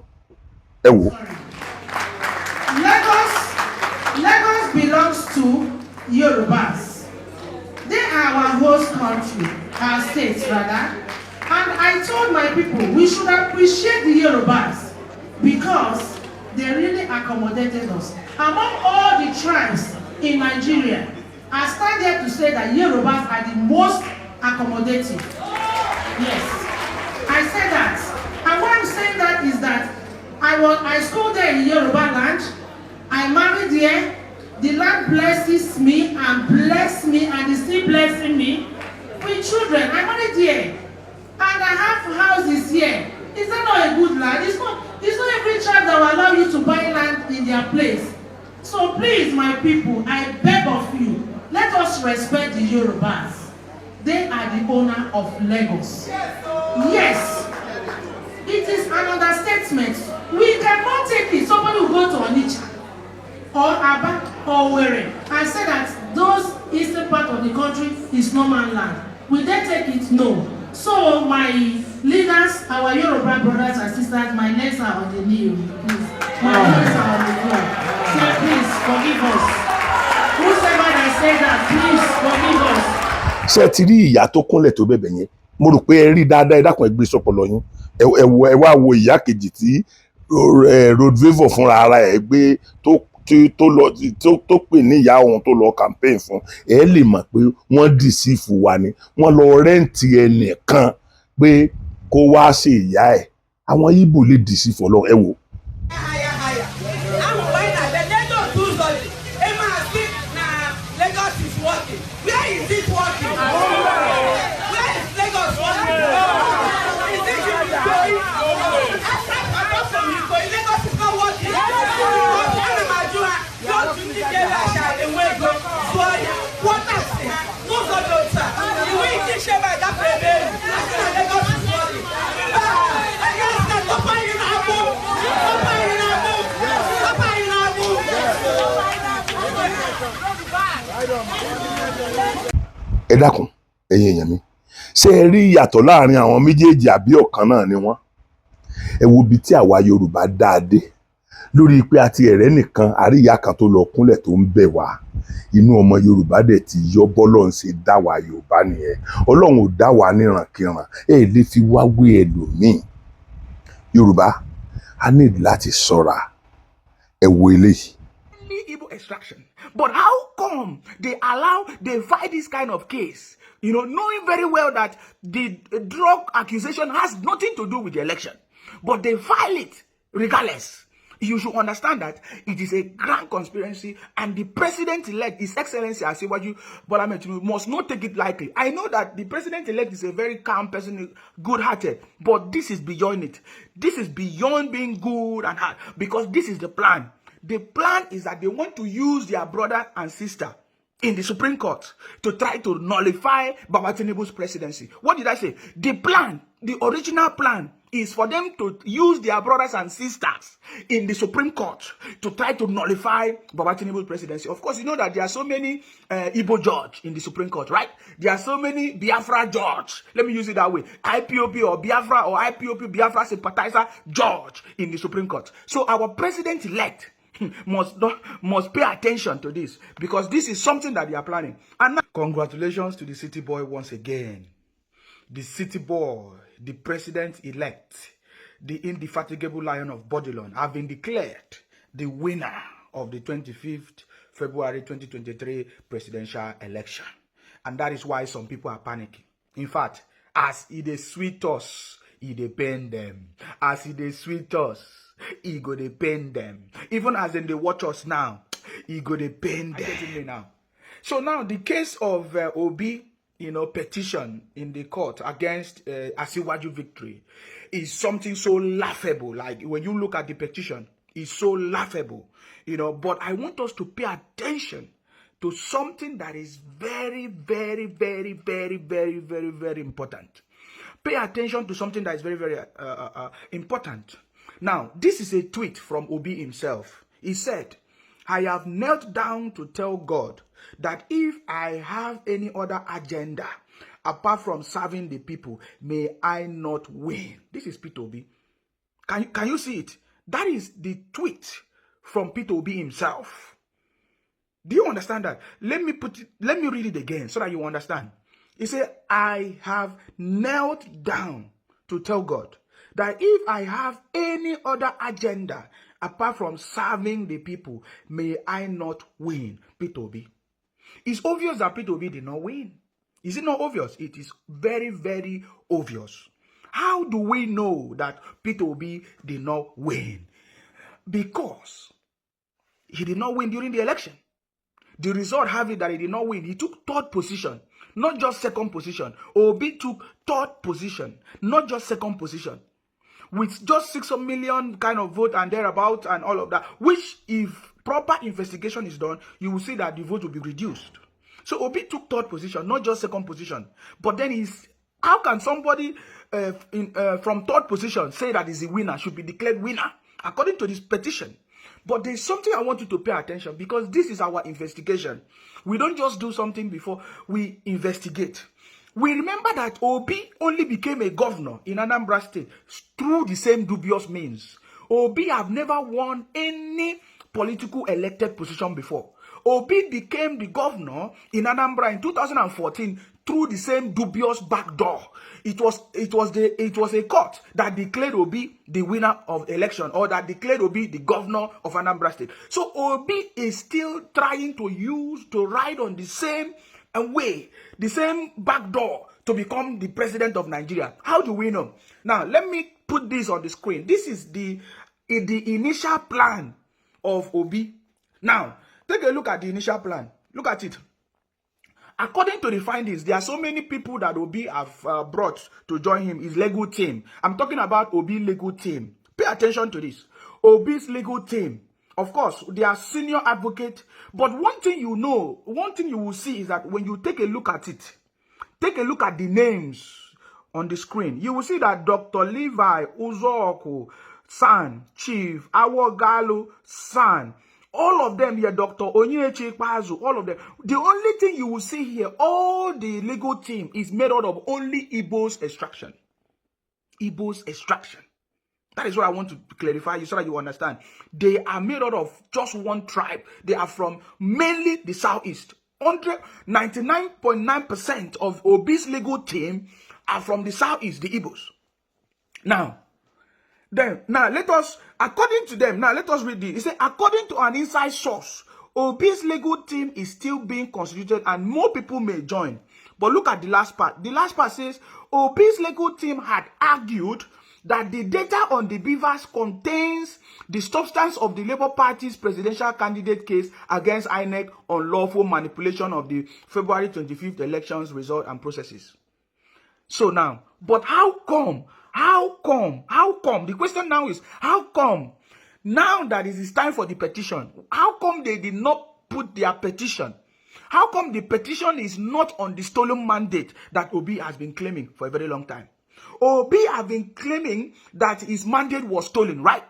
Ẹ wò. Lagos belongs to Yorubas. They are our host country, our state rather. And I told my people we should appreciate the Yorubas because they really accommodated us. Among all the tribes in Nigeria, I stand here to say that Yorubas are the most accommodating. Yes, I say that. And why I'm saying that is that I schooled there in Yoruba land. I married there. The land blesses me and bless me and is still blessing me with children. I married there. And I have houses here. Is that not a good land? It's not every tribe that will allow you to buy land in their place. So please, my people, I beg of you, let us respect the Yorubas. They are the owner of Lagos. Yes. It is an understatement. We cannot take it. Somebody will go to Onitsha or Aba or Owerri and say that those eastern part of the country is no man land. Will they take it? No. So my leaders, our Yoruba brothers and sisters, my legs are on the knee, please. My knees are on the floor. Say, please forgive us. Whosoever that say that, please forgive us. Ṣé ẹ ti rí ìyá tó kúnlẹ̀ tó bẹ̀bẹ̀ yẹn? Mo rò pé ẹ rí dáadáa. Ẹ dákun, ẹ gbé sọpọlọ yín. Ẹ wo, ẹ wá wo ìyá kejì tí Rodrigo fúnra ara ẹ̀ gbé tó lọ tó pè ní ìyá òun tó lọ campaign fún. Ẹ lè mọ̀ pé wọ́n deceive wa ni. Wọ́n lọ rent ẹnìkan pé kó wá ṣe ìyá ẹ̀. Àwọn Ìgbò lè deceive Ọlọ́run. Ẹ wò. Higher, higher. Ahụ mgbe anyị na-abịa n'ego otu ụzọ dị ịma asị na Lagos is working. Where is it working? Where is Lagos working? Is it in Ikoyi? Apart from Ikoyi, Lagos is not working. Ana m ajụ ha otu ndị kere acha enwe ego zụọ ya kwụọ tax ha n'ụzọ dị otu a iwu ike ichebe agafe ebe elu asị na Lagos is working. Mba, agaghị na tọpụ anyị na-agbụ, tọpụ anyị na-agbụ, tọpụ anyị na-agbụ. Ẹ dákun, ẹ̀yin èèyàn mi, ṣé ẹ rí ìyàtọ̀ láàrin àwọn méjèèjì àbí ọ̀kan náà ni wọ́n? Ẹ wo ibi tí àwa Yorùbá dáa dé lórí pé àti ẹ̀rẹ́ nìkan àríyá kan tó lọ kúnlẹ̀ tó ń bẹ̀ wá, inú ọmọ Yorùbá dẹ̀ ti yọ. Bọ́lọ́run ṣe dá wa Yorùbá nìyẹn. Ọlọ́run ò dá wa nírankíran, ẹ lè fi wá wé ẹlòmíì. Yorùbá, a ní láti ṣọ́ra. Ẹ wo eléyìí. Igbo extraction. But how come come they allow, they fight this kind of case, knowing very well that the drug accusation has nothing to do with the election, but they file it regardless? You should understand that it is a grand conspiracy, and the president-elect, His Excellency Asiwaju Bola Ahmed Tinubu, must not take it lightly. I know that the president-elect is a very calm person, good-hearted, but this is beyond it. This is beyond being good and hard, because this is the plan. The plan is that they want to use their brother and sister in the Supreme Court to try to nullify Baba Tinubu's presidency. What did I say? The plan, the original plan, is for them to use their brothers and sisters in the Supreme Court to try to nullify Baba Tinubu's presidency. Of course, you know that there are so many Igbo judge in the Supreme Court, right? There are so many Biafra judge. Let me use it that way. IPOB or Biafra or IPOB Biafra sympathizer judge in the Supreme Court. So our president-elect must not, must pay attention to this, because this is something that they are planning. And now, congratulations to the city boy once again. The city boy, the president-elect, the indefatigable Lion of Bourdillon, have been declared the winner of the 25th February 2023 presidential election. And that is why some people are panicking. In fact, as e dey sweet us, e dey pain them. As e dey sweet us, e go dey pain them. Even as dem dey watch us now, e go dey pain them. Getting me now? So now the case of Obi, petition in the court against Asiwaju victory is something so laughable. Like, when you look at the petition, it's so laughable. But I want us to pay attention to something that is very, very, very, very, very, very, very important. Pay attention to something that is very, very important. Now, this is a tweet from Obi himself. He said, "I have knelt down to tell God that if I have any other agenda apart from serving the people, may I not win." This is Peter Obi. Can you see it? That is the tweet from Peter Obi himself. Do you understand that? Let me read it again so that you understand. He said, "I have knelt down to tell God that if I have any other agenda apart from serving the people, may I not win." Peter Obi. It's obvious that Peter Obi did not win. Is it not obvious? It is very, very obvious. How do we know that Peter Obi did not win? Because he did not win during the election. The result have it that he did not win. He took third position, not just second position. Obi took third position, not just second position. With just 6 million kind of vote and thereabout and all of that, which, if proper investigation is done, you will see that the vote will be reduced. So Obi took third position, not just second position. But then he's how can somebody from third position say that he's a winner, should be declared winner, according to this petition? But there's something I want you to pay attention, because this is our investigation. We don't just do something before we investigate. We remember that Obi only became a governor in Anambra State through the same dubious means. Obi have never won any political elected position before. Obi became the governor in Anambra in 2014 through the same dubious back door. It was a court that declared Obi the winner of election, or that declared Obi the governor of Anambra State. So Obi is still trying to use to ride on the same way, the same back door to become the president of Nigeria. How do we know? Now, let me put this on the screen. This is the initial plan of Obi. Now, take a look at the initial plan. Look at it. According to the findings, there are so many people that Obi have brought to join him, his legal team. I'm talking about Obi legal team. Pay attention to this. Obi's legal team. Of course, they are senior advocate. But one thing you know, one thing you will see is that when you take a look at it, take a look at the names on the screen, you will see that Dr. Levi Uzoku, SAN, Chief Awogalu, SAN, all of them here, Dr. Onyechi Ikpeazu, all of them. The only thing you will see here, all the legal team is made out of only Igbo's extraction. Igbo's extraction. That is what I want to clarify you so that you understand. They are made out of just one tribe. They are from mainly the Southeast. 99.9% of Obi's legal team are from the Southeast, the Igbos. Now, then, now let us, according to them, now let us read this. He said, according to an inside source, Obi's legal team is still being constituted and more people may join. But look at the last part. The last part says Obi's legal team had argued that the data on the BVAS contains the substance of the Labour Party's presidential candidate case against INEC on lawful manipulation of the February 25th elections result and processes. So now, but how come? How come? How come? The question now is, how come? Now that it is time for the petition, how come they did not put their petition? How come the petition is not on the stolen mandate that Obi has been claiming for a very long time? Obi have been claiming that his mandate was stolen, right?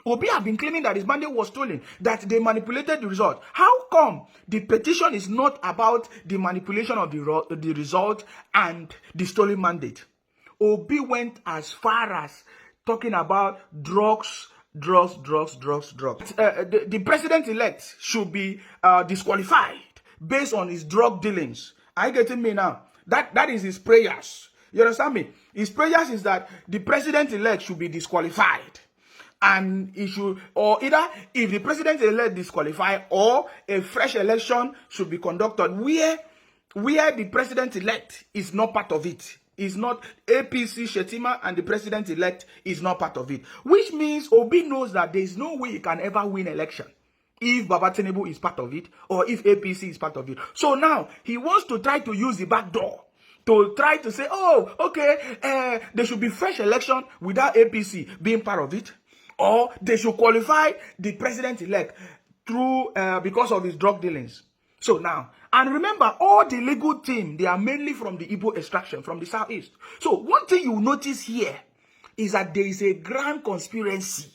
Obi have been claiming that his mandate was stolen, that they manipulated the result. How come the petition is not about the manipulation of the result and the stolen mandate? Obi went as far as talking about drugs, drugs, drugs, drugs, drugs. The president-elect should be disqualified based on his drug dealings. Are you getting me now? That is his prayers. You understand me? His prayers is that the president-elect should be disqualified. And he should, or either if the president-elect disqualified, or a fresh election should be conducted where the president-elect is not part of it. Is not APC Shetima and the president-elect is not part of it. Which means Obi knows that there is no way he can ever win election if Baba Tinubu is part of it or if APC is part of it. So now he wants to try to use the back door to try to say, oh, okay, there should be fresh election without APC being part of it, or they should qualify the president-elect through because of his drug dealings. So now, and remember, all the legal team, they are mainly from the Igbo extraction, from the southeast. So one thing you notice here is that there is a grand conspiracy.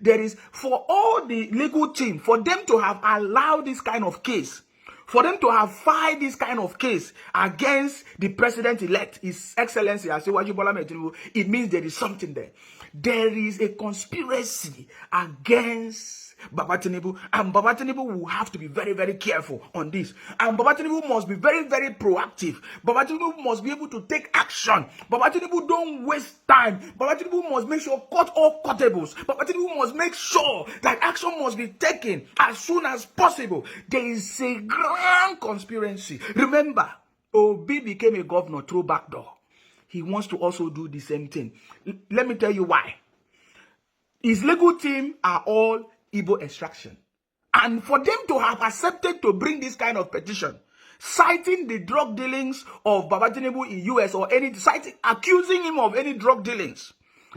There is, for all the legal team, for them to have allowed this kind of case, for them to have filed this kind of case against the president-elect, His Excellency Asiwaju Bola Ahmed Tinubu, it means there is something there. There is a conspiracy against Baba Tinubu, and Baba Tinubu will have to be very, very careful on this. And Baba Tinubu must be very, very proactive. Baba Tinubu must be able to take action. Baba Tinubu don't waste time. Baba Tinubu must make sure cut all cuttables. Baba Tinubu must make sure that action must be taken as soon as possible. There is a grand conspiracy. Remember, Obi became a governor through back door. He wants to also do the same thing. Let me tell you why. His legal team are all Igbo extraction. And for them to have accepted to bring this kind of petition, citing the drug dealings of Baba Tinubu in US or any, citing, accusing him of any drug dealings,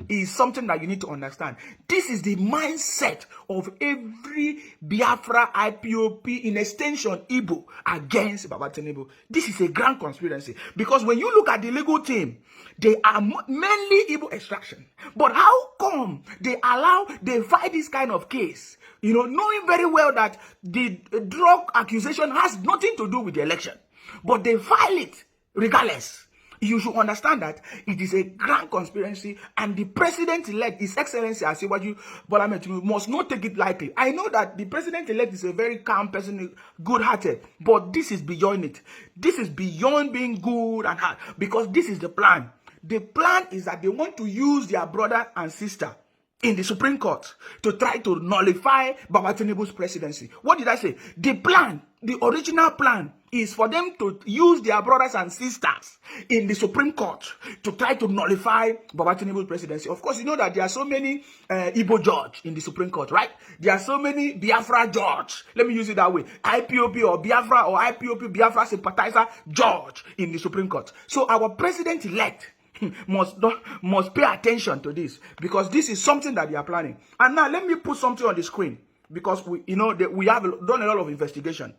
is something that you need to understand. This is the mindset of every Biafra IPOB in extension Igbo against Baba Tinubu. This is a grand conspiracy, because when you look at the legal team, they are mainly Igbo extraction. But how come they allow, they fight this kind of case, knowing very well that the drug accusation has nothing to do with the election, but they file it regardless? You should understand that it is a grand conspiracy, and the president-elect, His Excellency Asiwaju Bola Ahmed Tinubu, must not take it lightly. I know that the president-elect is a very calm person, good-hearted, but this is beyond it. This is beyond being good and hard, because this is the plan. The plan is that they want to use their brother and sister in the Supreme Court to try to nullify Baba Tinubu's presidency. What did I say? The plan, the original plan, is for them to use their brothers and sisters in the Supreme Court to try to nullify Baba Tinubu's presidency. Of course, you know that there are so many Igbo judge in the Supreme Court, right? There are so many Biafra judge. Let me use it that way. IPOB or Biafra or IPOB Biafra sympathizer judge in the Supreme Court. So our president-elect must pay attention to this, because this is something that they are planning. And now let me put something on the screen, because we have done a lot of investigation.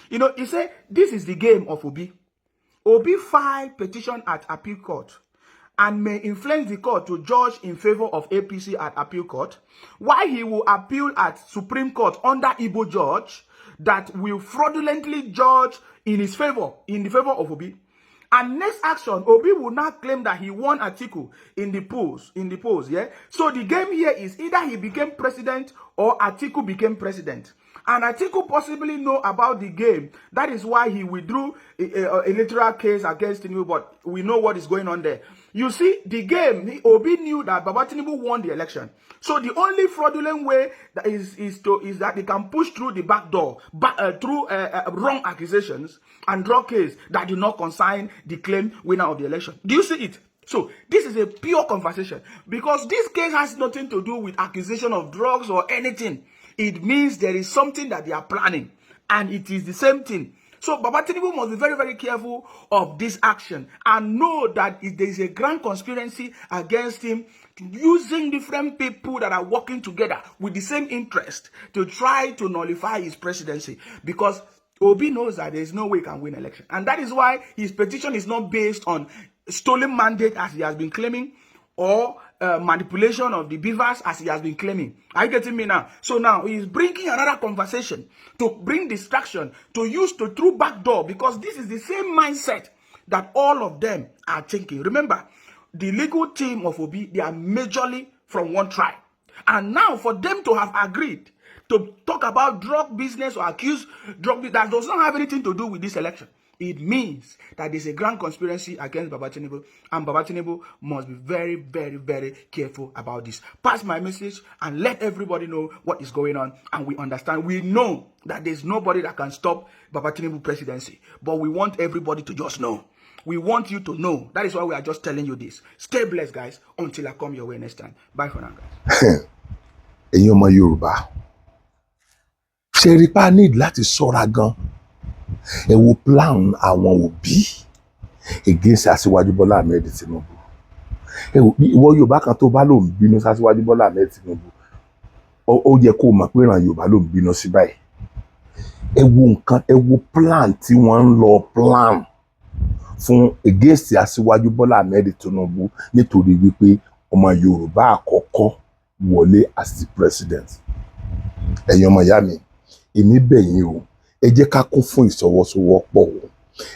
He said this is the game of Obi. Obi filed petition at appeal court and may influence the court to judge in favor of APC at appeal court, while he will appeal at Supreme Court under Igbo judge that will fraudulently judge in his favor, in the favor of Obi. And next action, Obi will now claim that he won Atiku in the polls, yeah? So the game here is either he became president or Atiku became president. And Atiku possibly know about the game. That is why he withdrew a literal case against Tinubu, but we know what is going on there. You see, the game, Obi knew that Baba Tinubu won the election. So the only fraudulent way that is that they can push through the back door, through wrong accusations and drug case that do not concern the claim winner of the election. Do you see it? So this is a pure conversation because this case has nothing to do with accusation of drugs or anything. It means there is something that they are planning, and it is the same thing. So Baba Tinubu must be very, very careful of this action and know that if there is a grand conspiracy against him, using different people that are working together with the same interest to try to nullify his presidency. Because Obi knows that there is no way he can win election. And that is why his petition is not based on stolen mandate as he has been claiming, or manipulation of the BVAS as he has been claiming. Are you getting me now? So now he is bringing another conversation to bring distraction, to use to through back door, because this is the same mindset that all of them are thinking. Remember, the legal team of Obi, they are majorly from one tribe. And now for them to have agreed to talk about drug business or accuse drug that does not have anything to do with this election, it means that there's a grand conspiracy against Baba Tinubu, and Baba Tinubu must be very, very, very careful about this. Pass my message and let everybody know what is going on, and we understand. We know that there's nobody that can stop Baba Tinubu presidency, but we want everybody to just know. We want you to know. That is why we are just telling you this. Stay blessed, guys, until I come your way next time. Bye for now, guys. Ẹ̀yin ọmọ Yorùbá, ṣe rí pa need láti ṣọ́ra gan. Ẹ wo plan àwọn Obi against Aṣíwájú Bọ́lá Ahmed Tinubu. Ẹ wo ìwọ Yorùbá kan tó bá lòun bínú sÁṣíwájú Bọ́lá Ahmed Tinubu, ó yẹ kó o mọ̀ pé ìran Yorùbá ló ń bínú sí báyìí. Ẹ wo nǹkan, ẹ wo plan tí wọ́n ń lọ plan fún against Aṣíwájú Bọ́lá Ahmed Tinubu, nítorí wípé ọmọ Yorùbá àkọ́kọ́ wọlé as the president. Ẹ̀yin ọmọ ìyá mi, èmi bẹ̀ yín o, ẹ jẹ́ ká kún fún ìsọwọ́sowọ́pọ̀ o.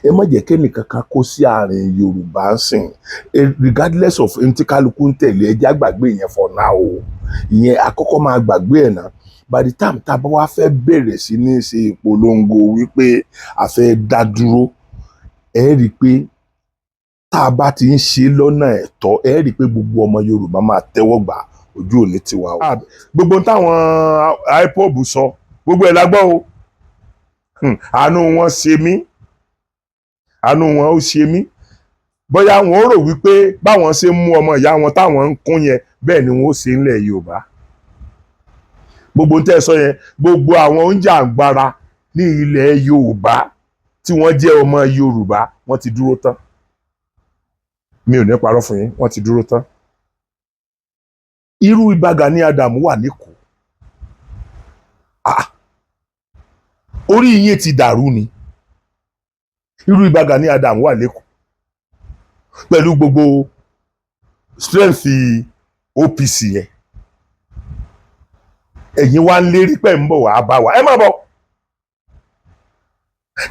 Ẹ má jẹ́ kẹ́nìkan kan kó sí àárín Yorùbá ń sìn. Regardless of ohun tí kálukú ń tẹ̀lé, ẹ jẹ́ á gbàgbé yẹn for now o. Ìyẹn àkọ́kọ́ máa gbàgbé ẹ̀ náà. By the time tá a bá wá fẹ́ bẹ̀rẹ̀ sí ní ṣe ìpolongo wípé a fẹ́ dá dúró, ẹ rí i pé tá a bá ti ń ṣe lọ́nà ẹ̀tọ́, ẹ rí i pé gbogbo ọmọ Yorùbá máa tẹ́wọ́ gbà. Ojú òní tiwa o. Gbogbo táwọn IPOB sọ, gbogbo ẹ̀ la gbọ́ o. Àánú wọn ṣe mí, àánú wọn ó ṣe mí. Bóyá wọn ó rò wípé báwọn ṣe ń mú ọmọ ìyá wọn táwọn ń kún yẹn, bẹ́ẹ̀ ni wọn ó ṣe ńlẹ̀ Yorùbá. Gbogbo tẹ́ ẹ sọ yẹn, gbogbo àwọn oúnjẹ àgbára ní ilẹ̀ Yorùbá tí wọ́n jẹ́ ọmọ Yorùbá, wọ́n ti dúró tán. Mi ò ní parọ́ fún yín, wọ́n ti dúró tán. Irú Ìbà Gani Adams wà l'Ékòó. Ah, orí yín ti dàrú ni. Irú Ìbà Gani Adams wà l'Ékòó pẹ̀lú gbogbo strength OPC yẹn. Ẹ̀yin wá ń lérí pẹ̀ ń bọ̀ wá bá wa, ẹ má bọ̀.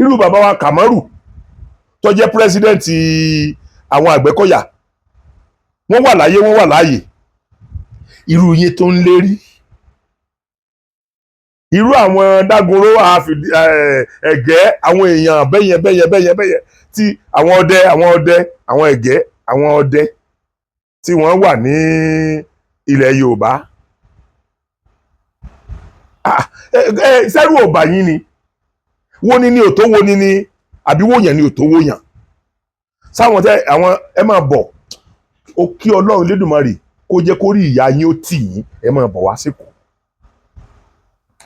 Irú bàbá wa Kamaru tó jẹ́ president àwọn Àgbẹ̀kọ̀yà, wọ́n wà láyé, wọ́n wà láàyè. Irú yín tó ń lérí, irú àwọn Dágunró, Ẹ̀gẹ́, àwọn èèyàn bẹ́yẹn bẹ́yẹn bẹ́yẹn bẹ́yẹn, tí àwọn ọdẹ, àwọn ọdẹ, àwọn Ẹ̀gẹ́, àwọn ọdẹ tí wọ́n wà ní ilẹ̀ Yorùbá. Ah, ẹ sẹ́rù ò bà yín ni? Wo ni ni ò tó wo ni ni, àbí wò yẹn ni ò tó wò yàn sáwọn tẹ àwọn? Ẹ máa bọ̀ ó, kí Ọlọ́run Lédùmarè kó jẹ́ kó rí ìyá yín ó tì yín. Ẹ máa bọ̀ wá síkù,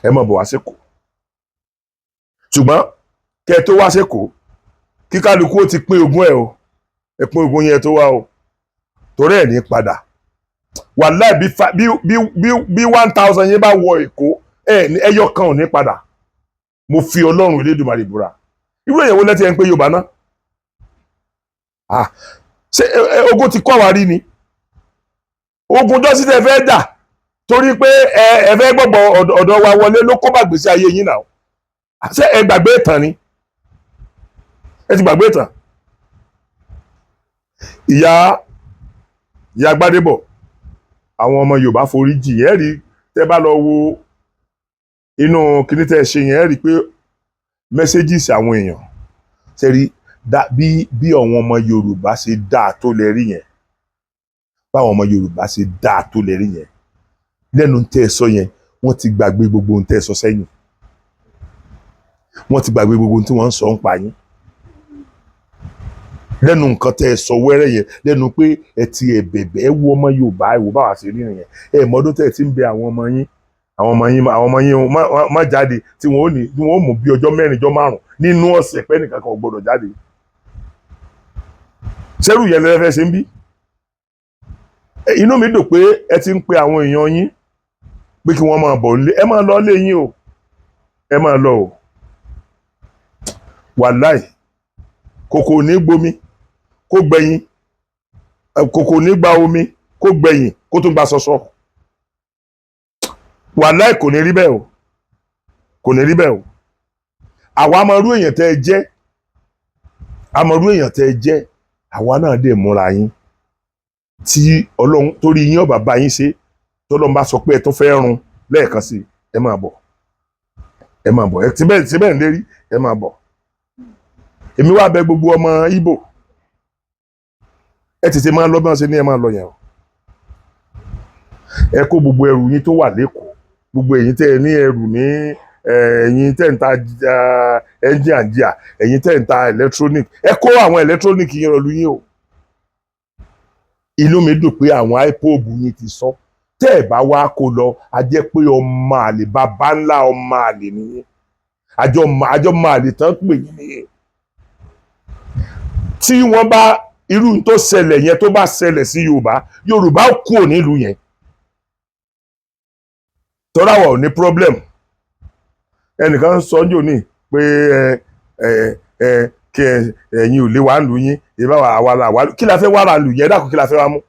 ẹ máa bọ̀ wá síkù. Ṣùgbọ́n kẹ́ ẹ tó wá síkù, kí kálukú ó ti pín ogún ẹ o. Ẹ pín ogún yẹn tó wá o, torí ẹ̀ ní padà. Wàláì, bí 1,000 yẹn bá wọ Èkó, ẹ ní ẹyọ kan ò ní padà. Mo fi Ọlọ́run Elédùmarè búra. Irú èyàn wo lẹ́tí ẹ̀ ń pé Yorùbá náà? Ah, ṣé ogun ti kọ́ wa rí ni? Ogun jọ́sí tẹ fẹ́ dà torí pé ẹ fẹ́ gbọ́gbọ́ ọ̀dọ̀ wa wọlé ló kó bá gbèsè ayé yín náà. Ṣé ẹ gbàgbé ìtàn ni? Ẹ ti gbàgbé ìtàn. Ìyá Gbádébọ̀, àwọn ọmọ Yorùbá forí jì. Ẹ rí tẹ́ bá lọ wo inú kíní tẹ́ ẹ ṣe yẹn, ẹ rí pé messages àwọn èèyàn ṣe rí bí àwọn ọmọ Yorùbá ṣe dáa tó lè rí yẹn. Báwọn ọmọ Yorùbá ṣe dáa tó lè rí yẹn lẹ́nu tẹ́ ẹ sọ yẹn, wọ́n ti gbàgbé gbogbo ohun tẹ́ ẹ sọ sẹ́yìn. Wọ́n ti gbàgbé gbogbo ohun tí wọ́n ń sọ ń pa yín lẹ́nu nǹkan tẹ́ ẹ sọ wẹ́rẹ́ yẹn, lẹ́nu pé ẹ ti ẹ̀ bẹ̀bẹ̀. Ẹ wo ọmọ Yorùbá, ẹ wo báwa ṣe rí nìyẹn. Ẹ mọ́dún tẹ́ ẹ ti ń bẹ àwọn ọmọ yín, àwọn ọmọ yín, àwọn ọmọ yín má jáde, tí wọ́n ó ní tí wọ́n ó mú bí ọjọ́ 4, ọjọ́ 5 nínú ọ̀sẹ̀ pé nìkan kan ò gbọ́dọ̀ jáde. Sẹ́rù yẹn lẹ́fẹ́ fẹ́ ṣe ń bí. Inú mi dùn pé ẹ ti ń pe àwọn èèyàn yín pé kí wọ́n máa bọ̀ nílé. Ẹ máa lọ lé yín o, ẹ máa lọ o. Wàláì, kòkò ní gbomi kó gbẹ̀yìn, kòkò ní gba omi kó gbẹ̀yìn kó tún gba ṣọṣọ. Wàláì, kò ní rí bẹ́ẹ̀ o, kò ní rí bẹ́ẹ̀ o. Àwa máa rú èèyàn tẹ́ ẹ jẹ́, àmọ́ rú èèyàn tẹ́ ẹ jẹ́. Àwa náà dẹ̀ múra yín tí Ọlọ́run torí yín ọba bá yín ṣe. Tọ́lọ́run bá sọ pé ẹ tún fẹ́ run lẹ́ẹ̀kan sí, ẹ máa bọ̀, ẹ máa bọ̀. Ẹ ti bẹ́ẹ̀ ti bẹ́ẹ̀ ń lérí, ẹ máa bọ̀. Èmi wá bẹ̀ gbogbo ọmọ Ìgbò, ẹ tètè máa lọ bí wọ́n ṣe ní ẹ máa lọ yẹn o. Ẹ kó gbogbo ẹrù yín tó wà lẹ́kọ̀ọ́, gbogbo ẹ̀yin tẹ́ ẹ ní ẹrù ní ẹ̀yin tẹ́ ń ta engine and gear, ẹ̀yin tẹ́ ń ta electronic, ẹ kó àwọn electronic yín rọlú yín o. Inú mi dùn pé àwọn IPOB yín ti sọ. Tẹ́ ẹ̀ bá wá kó lọ, a jẹ́ pé ọmọ àlè, bàbá ńlá ọmọ àlè nìyẹn. Àjọ máa lè tán pè yín nìyẹn. Tí wọ́n bá irú tó ṣẹlẹ̀ yẹn, tó bá ṣẹlẹ̀ sí Yorùbá, Yorùbá kúrò nílùú yẹn. Tọ́ra wa ò ní problem. Ẹnìkan sọ ń jò ní pé ẹ ẹ ẹ kí ẹ ẹ̀yin ò lè wá lù yín ìbá wa àwa la wà. Kí la fẹ́ wá ra lù yẹn? Dákun, kí la fẹ́ wá mú?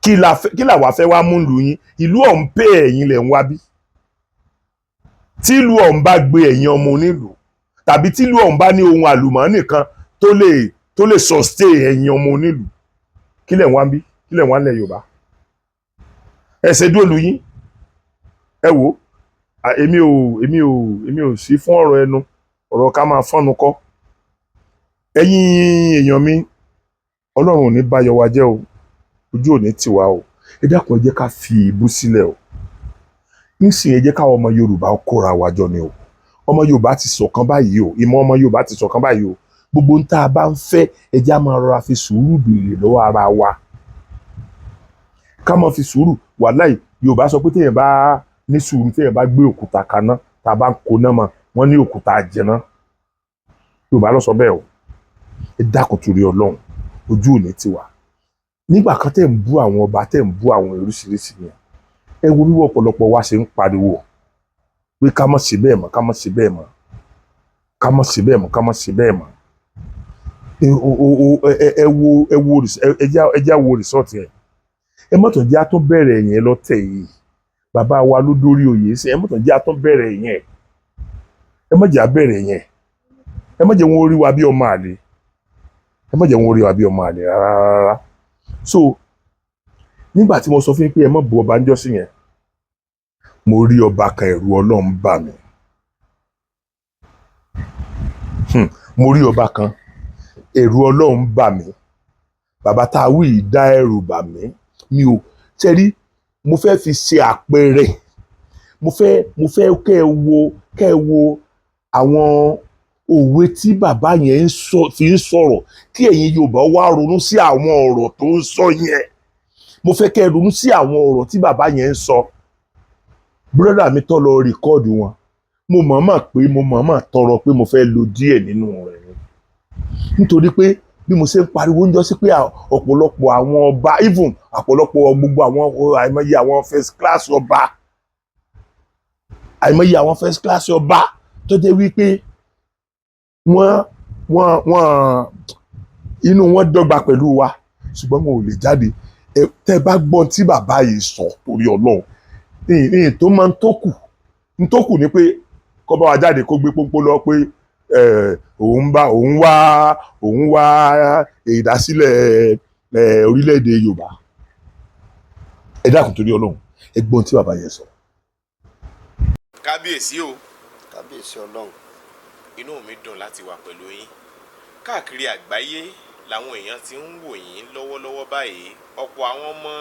Kí la wà fẹ́ wá mú lù yín? Ìlú ọ̀hún pé ẹ̀yin lẹ̀ ń wá bí. Tí ìlú ọ̀hún bá gbé ẹ̀yin ọmọ onílùú, tàbí tí ìlú ọ̀hún bá ní ohun àlùmọ́ọ́nì kan tó lè sustain ẹ̀yin ọmọ onílùú, kí lẹ̀ ń wá bí? Kí lẹ̀ ń wá nílẹ̀ Yorùbá? Ẹ ṣe dúró lu yín. Ẹ wò ó, èmi ò sí fún ọ̀rọ̀ ẹnu, ọ̀rọ̀ ká máa fọ́nu kọ́. Ẹ̀yin èèyàn mi, Ọlọ́run ò ní bá yọ wa jẹ́ o, ojú ò ní tì wá o. Ẹ dákun, ẹ jẹ́ ká fi ìbú sílẹ̀ o. Nísìnyí, ẹ jẹ́ káwọn ọmọ Yorùbá kóra wa jọ ni o. Ọmọ Yorùbá ti ṣọ̀kan báyìí o, ìmọ̀ ọmọ Yorùbá ti ṣọ̀kan báyìí o. Gbogbo ń tá a bá ń fẹ́, ẹ jẹ́ á máa rọra fi sùúrù béèrè lọ́wọ́ ara wa, ká máa fi sùúrù. Wàláì, Yorùbá sọ pé téèyàn bá ní sùúrù, téèyàn bá gbé òkúta kaná, tá a bá ń koná mọ́, wọ́n ní òkúta jẹná. Yorùbá ló sọ bẹ́ẹ̀ o. Ẹ dákun torí Ọlọ́run, ojú ò ní tiwa. Nígbà kan tẹ̀ ń bú àwọn ọba, tẹ̀ ń bú àwọn oríṣiríṣi yẹn, ẹ wo wíwọ́ ọ̀pọ̀lọpọ̀ wa ṣe ń pariwo pé ká má ṣe bẹ́ẹ̀ mọ́, ká má ṣe bẹ́ẹ̀ mọ́, ká má ṣe bẹ́ẹ̀ mọ́, ká má ṣe bẹ́ẹ̀ mọ́. Ẹ wo ẹ já wo result yẹn. Ẹ mọ̀tò jẹ́ á tún bẹ̀rẹ̀ yẹn lọ́tẹ̀ yìí. Bàbá wa ló dórí oyè sí. Ẹ mọ̀tò jẹ́ á tún bẹ̀rẹ̀ yẹn. Ẹ má jẹ́ á bẹ̀rẹ̀ yẹn. Ẹ má jẹ́ wọn rí wa bí ọmọ àlè. Ẹ má jẹ́ wọn rí wa bí ọmọ àlè rárá rárá. So nígbà tí mo sọ fún yín pé ẹ má bu ọba ńjọ́ sí yẹn, mo rí ọba kan, ẹ̀rù Ọlọ́run bà mí. Mo rí ọba kan, ẹ̀rù Ọlọ́run bà mí. Bàbá tá a wí yìí dá ẹ̀rù bà mí. Mi ò ṣe rí. Mo fẹ́ fi ṣe àpẹẹrẹ. Mo fẹ́ kẹ́ ẹ wo àwọn òwe tí bàbá yẹn ń sọ fi ń sọ̀rọ̀, kí ẹ̀yin Yorùbá wá ronú sí àwọn ọ̀rọ̀ tó ń sọ yẹn. Mo fẹ́ kẹ́ ẹ ronú sí àwọn ọ̀rọ̀ tí bàbá yẹn ń sọ. Brother mi tó lọ record wọn, mo mọ̀ọ́mọ̀ pé mo mọ̀ọ́mọ̀ tọrọ pé mo fẹ́ lo díẹ̀ nínú rẹ̀ ni, nítorí pé bí mo ṣe ń pariwo ń jọ sí pé ọ̀pọ̀lọpọ̀ àwọn ọba, even ọ̀pọ̀lọpọ̀ gbogbo àwọn, àìmọye àwọn first class ọba, àìmọye àwọn first class ọba tó jẹ́ wípé wọ́n inú wọn dọ́gba pẹ̀lú wa, ṣùgbọ́n wọn ò lè jáde. Tẹ́ bá gbọ́n tí bàbá yìí sọ, torí Ọlọ́run, ìyìn tó máa ń tó kù ń tó kù ni pé kó bá wa jáde, kó gbé pọ́npọ́n lọ pé òun wá ìdásílẹ̀ orílẹ̀-èdè Yorùbá. Ẹ dákun torí Ọlọ́run, ẹ gbọ́n tí bàbá yẹn sọ. Kábíyèsí o. Kábíyèsí Ọlọ́run. Inú mi dùn láti wà pẹ̀lú yín káàkiri àgbáyé. Làwọn èèyàn ti ń wò yín lọ́wọ́lọ́wọ́ báyìí. Ọ̀pọ̀ àwọn ọmọ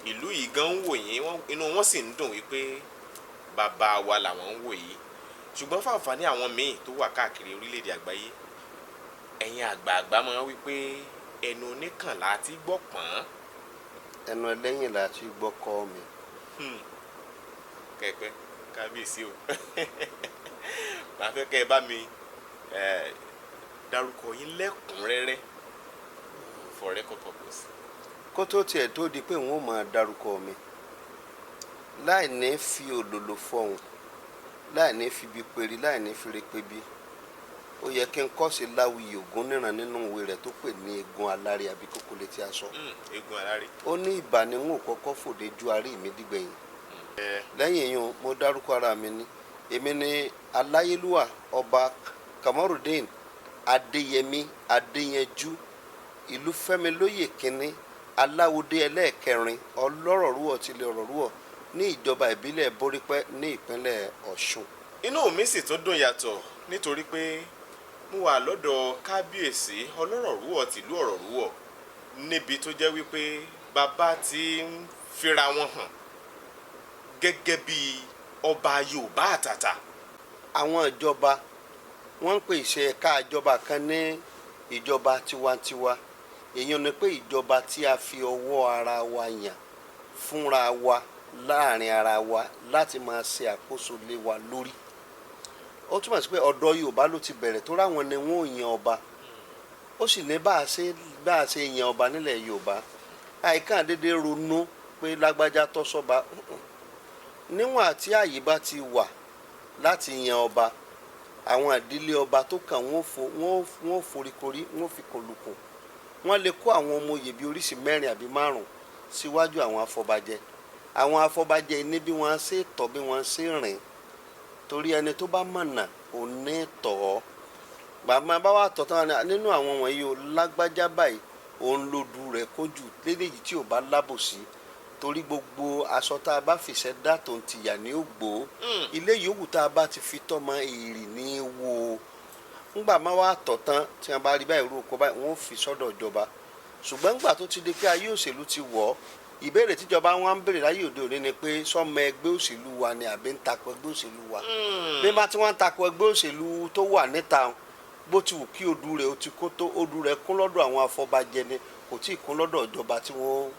ìlú yìí gan ń wò yín, inú wọn sì ń dùn wípé bàbá wa làwọn ń wò yìí. Ṣùgbọ́n fáǹfààní àwọn míì tó wà káàkiri orílẹ̀-èdè àgbáyé, ẹ̀yin àgbààgbà máa ń wí pé ẹnu oníkànlá ti gbọ́ pọ́n. Ẹnu ẹlẹ́yìn là ti gbọ́ kọ́ mi. Kẹ̀pẹ́ kábíyèsí o, màá fẹ́ kẹ́ ẹ bá mi dárúkọ yín lẹ́kùnrẹ́rẹ́ for record purpose. Kó tó tiẹ̀ tó di pé n ó máa dárúkọ mi, láì ní fi òlòlò fọhùn, láì ní fi ibi peri, láì ní fi repebi, ó yẹ kí n kọ́ sí Láwùyí Ògúnníran nínú ìwé rẹ̀ tó pè ní Eégún Alárè àbí kókó létí aṣọ. Eégún Alárè. Ó ní ìbà ni n ò kọ́kọ́ fòde ju arí mi dìgbẹ̀yìn. Lẹ́yìn èyàn, mo dárúkọ ara mi ní èmi ní aláyélúwà Ọba Kamorudeen Adéyẹmí Adéyanjú Ìlúfẹ́milóyè kínní, aláwòdé ẹlẹ́ẹ̀kẹrin, Ọlọ́rọ̀rúwọ̀ tilẹ̀ Ọ̀rọ̀rúwọ̀ ní ìjọba ìbílẹ̀ Borípẹ́ ní ìpínlẹ̀ Ọ̀ṣun. Inú mi sì tún dùn yàtọ̀ nítorí pé mo wà lọ́dọ̀ kábíyèsí Ọlọ́rọ̀rúwọ̀ tìlú Ọ̀rọ̀rúwọ̀, níbi tó jẹ́ wípé bàbá ti ń fira wọn hàn gẹ́gẹ́ bí ọba Yorùbá àtàtà. Àwọn ìjọba, wọ́n ń pè ìṣe ẹ̀ka ìjọba kan ní ìjọba tiwantiwa. Èèyàn ni pé ìjọba tí a fi ọwọ́ ara wa yàn fúnra wa láàrin ara wa láti máa ṣe àkóso lé wa lórí. Ó túmọ̀ sí pé ọ̀dọ̀ Yorùbá ló ti bẹ̀rẹ̀, tó ráwọn ni wọ́n ò yan ọba. Ó sì ní bá a ṣe yan ọba nílẹ̀ Yorùbá. Àìkàn déédéé ronú pé lágbájá tọ́ sọ́ba. Níwọ̀n àti àyè bá ti wà láti yan ọba, àwọn ìdílé ọba tó kàn, wọ́n foríkorí, wọ́n fi kọlùkùn. Wọ́n lè kó àwọn ọmọ oyè bíi oríṣi mẹ́rin àbí márùn síwájú àwọn afọbajẹ. Àwọn afọbajẹ ní bí wọ́n ṣe tọ́, bí wọ́n ṣe rìn, torí ẹni tó bá mọ̀nà ò ní tọ̀ ọ́. Bàbá bá wà tọ̀ tán nínú àwọn wọ̀nyí o, lágbájá báyìí òun lòdù rẹ̀ kójú léléyìí tí ò bá lábòsí, torí gbogbo aṣọ tá a bá fìṣẹ́ dá tó ń tìyà ní ògbó, ilé yòówù tá a bá ti fi tọ́mọ èrì ní í wo. Ńgbà má wàá tọ̀ tán, tí wọ́n bá rí báyìí, rú oko báyìí, wọ́n fi sọ́dọ̀ ìjọba. Ṣùgbọ́n ńgbà tó ti di pé ayé òṣèlú ti wọ̀ ọ́, ìbéèrè tíjọba wọn ń béèrè láyé òde òní ni pé sọmọ ẹgbẹ́ òṣèlú wa ni àbí ń takò ẹgbẹ́ òṣèlú wa. Bí bá tí wọ́n ń takò ẹgbẹ́ òṣèlú tó wà níta, bó ti wù kí odù rẹ̀ ó ti kó tó, odù rẹ̀ kún lọ́dọ̀ àwọn afọbajẹ ni, kò tí ì kún lọ́dọ̀ ìjọba tí wọ́n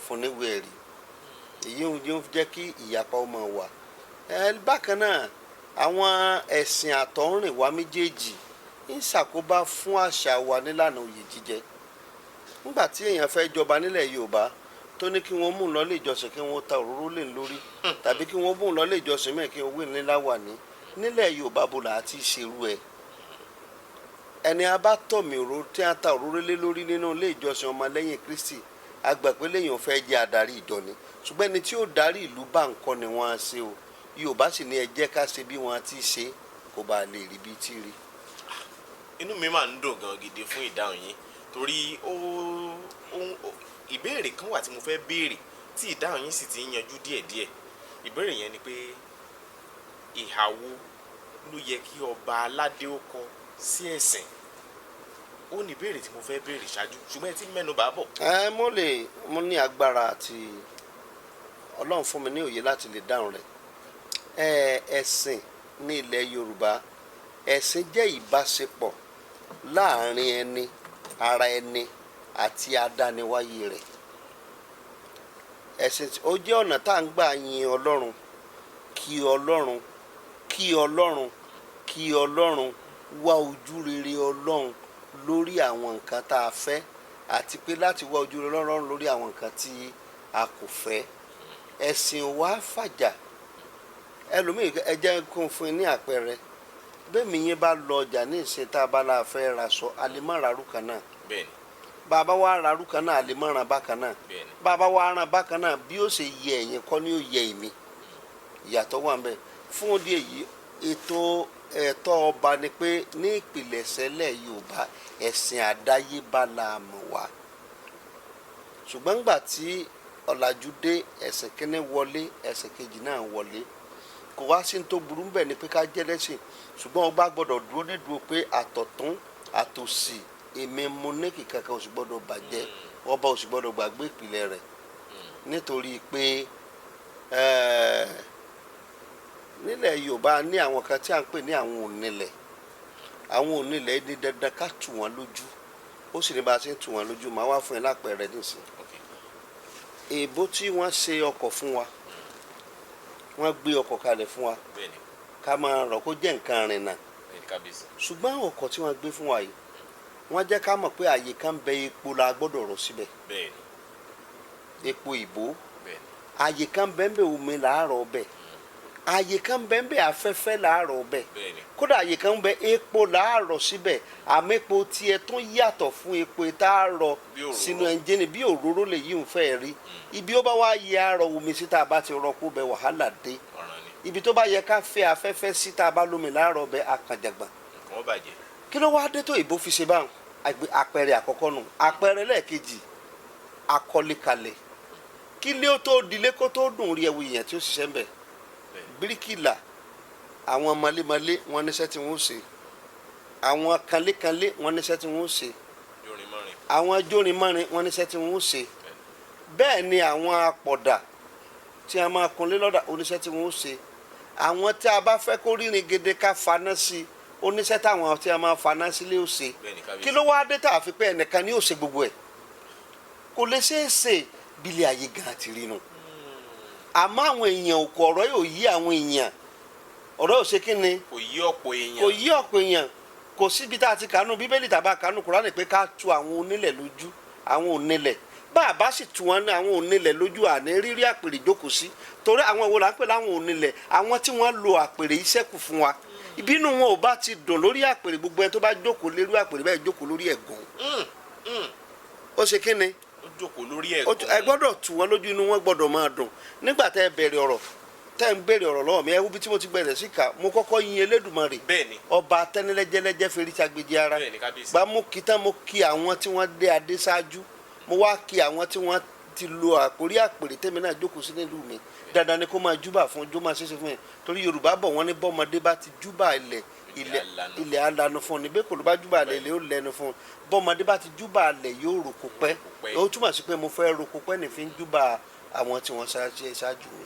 fún níwèé ẹ̀rí. Èyí ń jẹ́ kí ìyapa ó máa wà. Ẹ bákan náà, àwọn ẹ̀sìn àtọ̀húnrìnwá méjèèjì ń ṣàkóbá fún àṣà wa nílànà oyè jíjẹ. Nígbà tí èèyàn fẹ́ jọba nílẹ̀ Yorùbá, tó ní kí wọ́n mú un lọ ilé ìjọsìn kí wọ́n ta òróró lé lórí, tàbí kí wọ́n mú un lọ ilé ìjọsìn mẹ́rin kí wọ́n wé ní láwàní nílẹ̀ Yorùbá, bó là á ti ṣerú ẹ̀? Ẹni a bá tọ̀mì òróró tí a ta òróró lé lórí nínú ilé ìjọsìn ọmọlẹ́yìn Kristi, a gbà pé lẹ́yìn ò fẹ́ jẹ́ adarí ìjọ ni. Ṣùgbọ́n ẹni tí ó darí ìlú bá ń kọ́ ni wọ́n á ṣe o. Yorùbá sì ní ẹ jẹ́ ká ṣe bí wọ́n ti ṣe, kó bá lè rí bí tí rí. Inú mi máa ń dùn gan gidi fún ìdáhùn yín, torí ó ìbéèrè kan wà tí mo fẹ́ béèrè tí ìdáhùn yín sì ti ń yanjú díẹ̀díẹ̀. Ìbéèrè yẹn ni pé ìhà wo ló yẹ kí ọba aládé ó kọ sí ẹ̀sìn? Ó ní ìbéèrè tí mo fẹ́ béèrè ṣáájú, ṣùgbọ́n ẹ ti mẹ́nu bà á bọ̀. Ẹ mo lè mo ní agbára àti Ọlọ́run fún mi ní òye láti lè dáhùn rẹ̀. Ẹ ẹ̀sìn ní ilẹ̀ Yorùbá, ẹ̀sìn jẹ́ ìbáṣepọ̀ láàrin ẹni, ara ẹni àti adániwáyé rẹ̀. Ẹ̀sìn ó jẹ́ ọ̀nà tá à ń gbà yin Ọlọ́run, kí Ọlọ́run, kí Ọlọ́run, kí Ọlọ́run, wá ojú rere Ọlọ́run lórí àwọn nǹkan tá a fẹ́, àti pé láti wá ojú rere Ọlọ́run lórí àwọn nǹkan tí a kò fẹ́. Ẹ̀sìn wa fàjà ẹlòmíì. Ẹ jẹ́ kó n fún yín ní àpẹẹrẹ. Bẹ́ẹ̀ mi yín bá lọ ọjà ní ìsìn, tá a bá la fẹ́ raṣọ, a lè má ra arú kan náà. Bàbá wa ra arú kan náà, a lè má ran bákan náà. Bàbá wa ran bákan náà, bí ó ṣe yẹ ẹ̀yin kọ́ ni ó yẹ èmi. Ìyàtọ̀ wà ń bẹ. Fún òdi èyí, ètò ẹ̀tọ́ ọba ni pé ní ìpìlẹ̀ṣẹ̀lẹ̀ Yorùbá, ẹ̀sìn àdáyébá la mọ̀ wá. Ṣùgbọ́n ńgbà tí ọ̀làjú dé, ẹ̀sìn kínní wọlé, ẹ̀sìn kejì náà wọlé. Kò wá sí ní tó burú bẹ́ẹ̀ ni pé ká jẹ́ lẹ́sìn, ṣùgbọ́n ọba gbọ́dọ̀ dúró nídúró pé àtọ̀tún àtòsì. Èmi mo ní kí kankan ò sì gbọ́dọ̀ bàjẹ́, ọba ò sì gbọ́dọ̀ gbàgbé ìpìlẹ̀ rẹ̀, nítorí pé nílẹ̀ Yorùbá ní àwọn kan tí a ń pè ní àwọn onílẹ̀. Àwọn onílẹ̀ ní dandan ká tù wọ́n lójú, ó sì ní bá a ṣe ń tù wọ́n lójú. Màá wá fún ẹ lápẹẹrẹ nísìnyí. Èèbó tí wọ́n ṣe ọkọ̀ fún wa, wọ́n gbé ọkọ̀ kalẹ̀ fún wa ká máa rọ̀, kó jẹ́ nǹkan rìnnà. Bẹ́ẹ̀ni, kábíyèsí. Ṣùgbọ́n àwọn ọkọ̀ tí wọ́n gbé fún wa yìí, wọ́n jẹ́ ká mọ̀ pé àyè kan bẹ, epo la gbọ́dọ̀ rọ̀ síbẹ̀, epo ìbò. Àyè kan bẹ́ẹ̀ bẹ́ẹ̀, omi làárọ̀ bẹ̀. Àyè kan bẹ́ẹ̀ bẹ́ẹ̀, afẹ́fẹ́ làárọ̀ bẹ̀. Kódà àyè kan bẹ, epo làárọ̀ síbẹ̀, àmọ́ epo tiẹ̀ tún yàtọ̀ fún epo tá a rọ Bí òróró. sínú ẹnjìnì, bí òróró lè yí òun fẹ́ rí. Ibi ó bá wá yẹ àrọ̀ omi sí, tá a bá ti rọ kó bẹ, wàhálà dé. Ọ̀ràn ni. Ibi tó bá yẹ ká fẹ́ afẹ́fẹ́ sí, tá a bá lómi láàárọ̀ bẹ, àkànjàgbà. Nǹkan ó bàjẹ́. Kí ló wá dé tó ìbò fi ṣe báwọn? Àpẹẹrẹ àkọ́kọ́ nù. Àpẹẹrẹ lẹ́ẹ̀kejì, akọ́lékalẹ̀. Kí lé ó tó dilé, kó tó dùn rí, ẹwù èèyàn tí ó ṣiṣẹ́ ń bẹ̀, bíríkìlà, àwọn mọlémọlé, wọn níṣẹ́ tí wọ́n ó ṣe, àwọn kanlékanlé, wọn níṣẹ́ tí wọ́n ó ṣe, Jórin mọ́rin. àwọn jórinmọ́rin, wọn níṣẹ́ tí wọ́n ó ṣe. Bẹ́ẹ̀ ni àwọn apọ̀dà tí a máa kunlé lọ́dà, oníṣẹ́ tí wọ́n ó ṣe. Àwọn tí a bá fẹ́ kó rírin gede, ká faná sí, oníṣẹ́ táwọn tí a máa faná sílé ó ṣe. Bẹ́ẹ̀ni, kábíyèsí. Kí ló wá dé tá a fi pé ẹnìkan ni ó ṣe gbogbo ẹ̀? Kò lè ṣeé ṣe. Bílẹ̀ ayé gan ti rí nu. Àmọ́ àwọn èèyàn òkú, ọ̀rọ̀ yóò yí àwọn èèyàn, ọ̀rọ̀ yóò ṣe kí ni? Kò yí ọ̀pọ̀ èèyàn. Kò yí ọ̀pọ̀ èèyàn. Kò síbi tá a ti kànú Bíbélì tàbá kànú Kùránì pé ká tu àwọn onílẹ̀ lójú. Àwọn onílẹ̀, bá a bá sì tu wọn ní àwọn onílẹ̀ lójú, àní rírí àpèrè jókòó sí. Torí àwọn wo là ń pè láwọn onílẹ̀? Àwọn tí wọ́n lo àpèrè iṣẹ́ kù fún wa. Ìbínú wọn ò bá ti dùn lórí àpèrè, gbogbo ẹni tó bá jókòó lérí àpèrè bẹ́ẹ̀ jókòó lórí ẹ̀gún. Ó ṣe kí ni? Ó jókòó lórí ẹ̀gún. Ẹ gbọ́dọ̀ tù wọ́n lójú, inú wọn gbọ́dọ̀ máa dùn. Nígbà tẹ́ ẹ bẹ̀rẹ̀ ọ̀rọ̀, tẹ́ ẹ ń bẹ̀rẹ̀ ọ̀rọ̀ lọ́wọ́ mi, ẹ wo bí tí mo ti bẹ̀rẹ̀ sí kà, mo kọ́kọ́ yin Elédùmarè, ọba tẹ́nilẹ́jẹ́lẹ́jẹ́ feríṣàgbèjì ara. Bẹ́ẹ̀ni, kábíyèsí. Gba mú kí tán, mo kí àwọn tí wọ́n dé adé ṣáájú, mo wá kí àwọn tí wọ́n ti lo àkórí àpèrè tèmi náà jókòó sí nílùú mi. Dandan ni kó máa júbà fún jó máa ṣeéṣe fún yẹn, torí Yorùbá bọ̀, wọ́n ní bọ́mọdé bá ti júbà ilẹ̀, ilẹ̀ alanu. Ilẹ̀ alanu fún ni. Bẹ́ẹ̀ kò ló bá júbà ilẹ̀, ilẹ̀ ó lẹ́nu fún un. Bọ́mọdé bá ti júbà ilẹ̀, yóò roko pẹ́. Pẹ́. Ó túmọ̀ sí pé mo fẹ́ roko pẹ́ ní fi ń júbà àwọn tí wọ́n ṣáájú mi.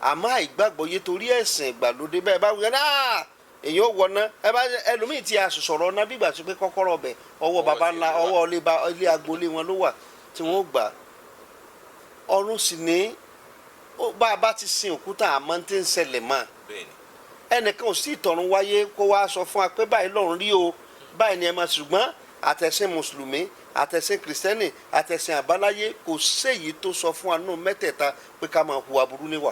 Àmọ́ àìgbàgbọ́ yé, torí ẹ̀sìn ìgbàlódé bẹ́ẹ̀ bá wúyẹn náà, èyàn ò wọná. Ẹ bá ẹlòmíì tí a sọ̀rọ̀ ọ̀nà bí ìgbà tó pé kọ́kọ́rọ́ ọbẹ̀ ọwọ́ baba ńlá, ọwọ́ ilé ilé agboolé wọn ló wà tí wọ́n ó gbà. Ọ̀run sì ní ó, bá a bá ti sin òkúta, àmọ́ tí ń ṣẹlẹ̀ mọ́. Ẹnìkan ò sí ìtọ̀run wáyé kó wá sọ fún wa pé báyìí lọ́run rí o, báyìí ni ẹ máa. Ṣùgbọ́n àtẹ̀sìn mùsùlùmí, àtẹ̀sìn kìrìsìtẹ́nì, àtẹ̀sìn àbáláyé, kò séyìí tó sọ fún wa nínú mẹ́tẹ̀ẹ̀ta pé ká máa hùwà burú níwà.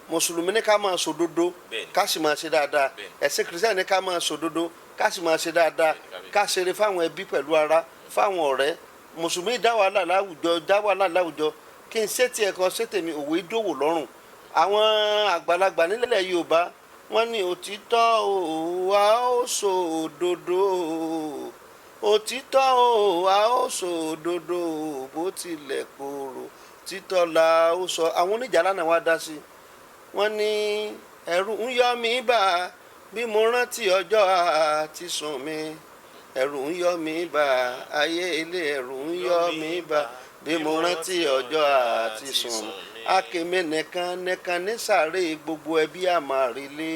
Mùsùlùmí ní ká máa sòdodo, ká sì máa ṣe dáadáa. Ẹ̀sìn kìrìsìtẹ́nì ní ká máa sòdodo, ká sì máa ṣe dáadáa, Bẹ́ẹ̀ni, kábíyèsí. ká ṣeré fáwọn ẹbí pẹ̀lú ara, fáwọn ọ̀rẹ́. Mùsùlùmí dá wàhálà láwùjọ, dá wàhálà láwùjọ, kí n ṣe tiẹ̀ kan ṣe tèmi, òwe dòwò lọ́rùn. Àwọn àgbàlagbà nílẹ̀ Yorùbá, wọ́n ní òtítọ́ o, a ó sọ òdodo. Òtítọ́ o, a ó sọ òdodo, bó tilẹ̀ korò, títọ́ la ó sọ. Àwọn oníjàlá náà wá dá sí i, wọ́n ní ẹ̀rù ń yọ mí bà bí mo rántí ọjọ́ àti sùn mi. Ẹ̀rù ń yọ mí bà, ayé ilé, ẹ̀rù ń yọ mí bà bí mo rántí ọjọ́ àti sùn mi. Akèmí nìkan nìkan ní sàárè, gbogbo ẹbí àmàrílé.